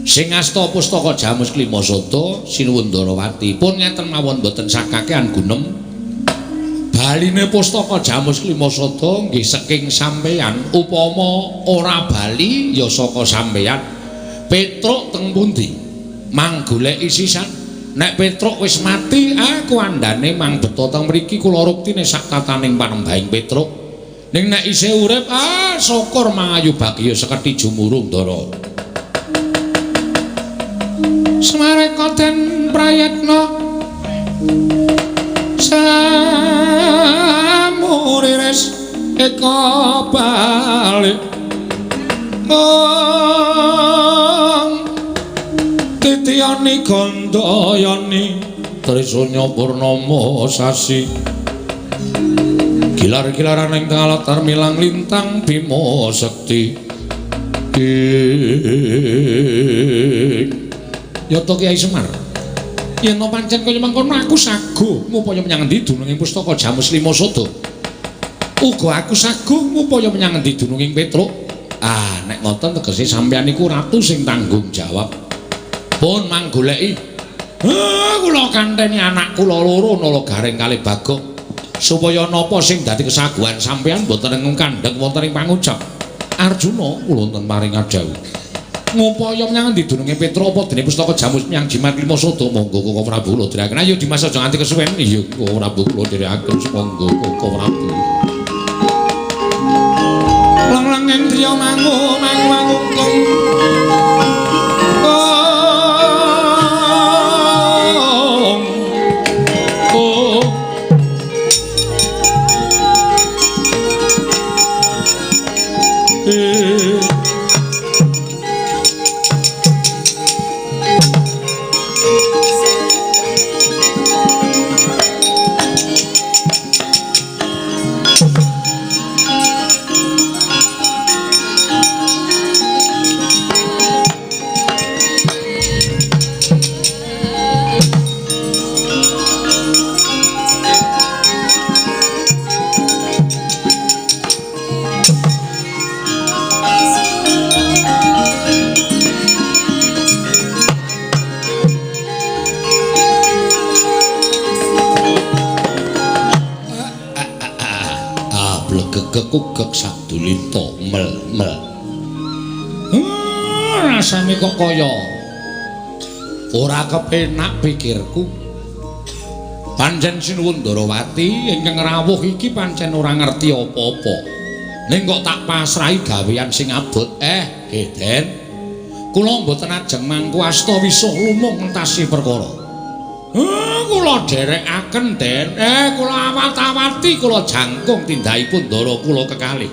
Sing asta pustaka Jamus Kelima Sada sinuwun Ndharawati. Pun ngeten mawon mboten sakakean gunem. Baline pustaka Jamus Kelima Sada nggih saking sampeyan. Upama ora bali ya saka sampeyan. Petruk teng pundi? Mang goleki sisan. Nek Petruk wis mati, aku andane mang beto teng mriki kula ruktine sak tataning panembahing Petruk. Ning nek isih urip, ah syukur mangayu bagya sekedhi jumurung Ndara. Smareka den prayitna samuriris eka balik mong titiyani gandayani Trisanya purnama sasi gilar-gilaran ing latar milang lintang Bima Sekti. Yata Kyai Semar, yen to pancen kaya mangkono aku sago ngupaya menyang endi dununge pustaka Jamus Lima Sada. Uga aku saguh ngupaya menyang endi dununging Petruk. Ah, nek ngoten tegese sampeyan niku ratu sing tanggung jawab. Pun manggoleki. Kula kanteni anak kula loro Nala Gareng kalih Bagong supaya napa sing dadi kesaguhan sampeyan mboten kandheng wonten ing pangucap. Arjuna kula wonten paring dawuh. Ngupaya menyang endi dununge Petruk apa dene pustaka jamus menyang Jimat Lima Sada monggo Koko Prabu kula dherekaken. Ayo Dimas aja nganti kesuwen. Iya Koko Prabu kula dherekaken monggo Koko Prabu. Lang-lang endriya mangu mangungkung. Oh. Kukek sadulita mel-mel. Rasane kok kaya ora kepenak pikirku. Pancen Sinuwun Ndarawati ingkang rawuh iki pancen ora ngerti apa-apa. Ning kok tak pasrahi gawean sing abot. Geden. Kula mboten ajeng mangku asta wisuh lumung ngentasi perkara. Kula dherekaken, Den. Kula awat-awati kula jangkung tindakipun ndara kula kekalih.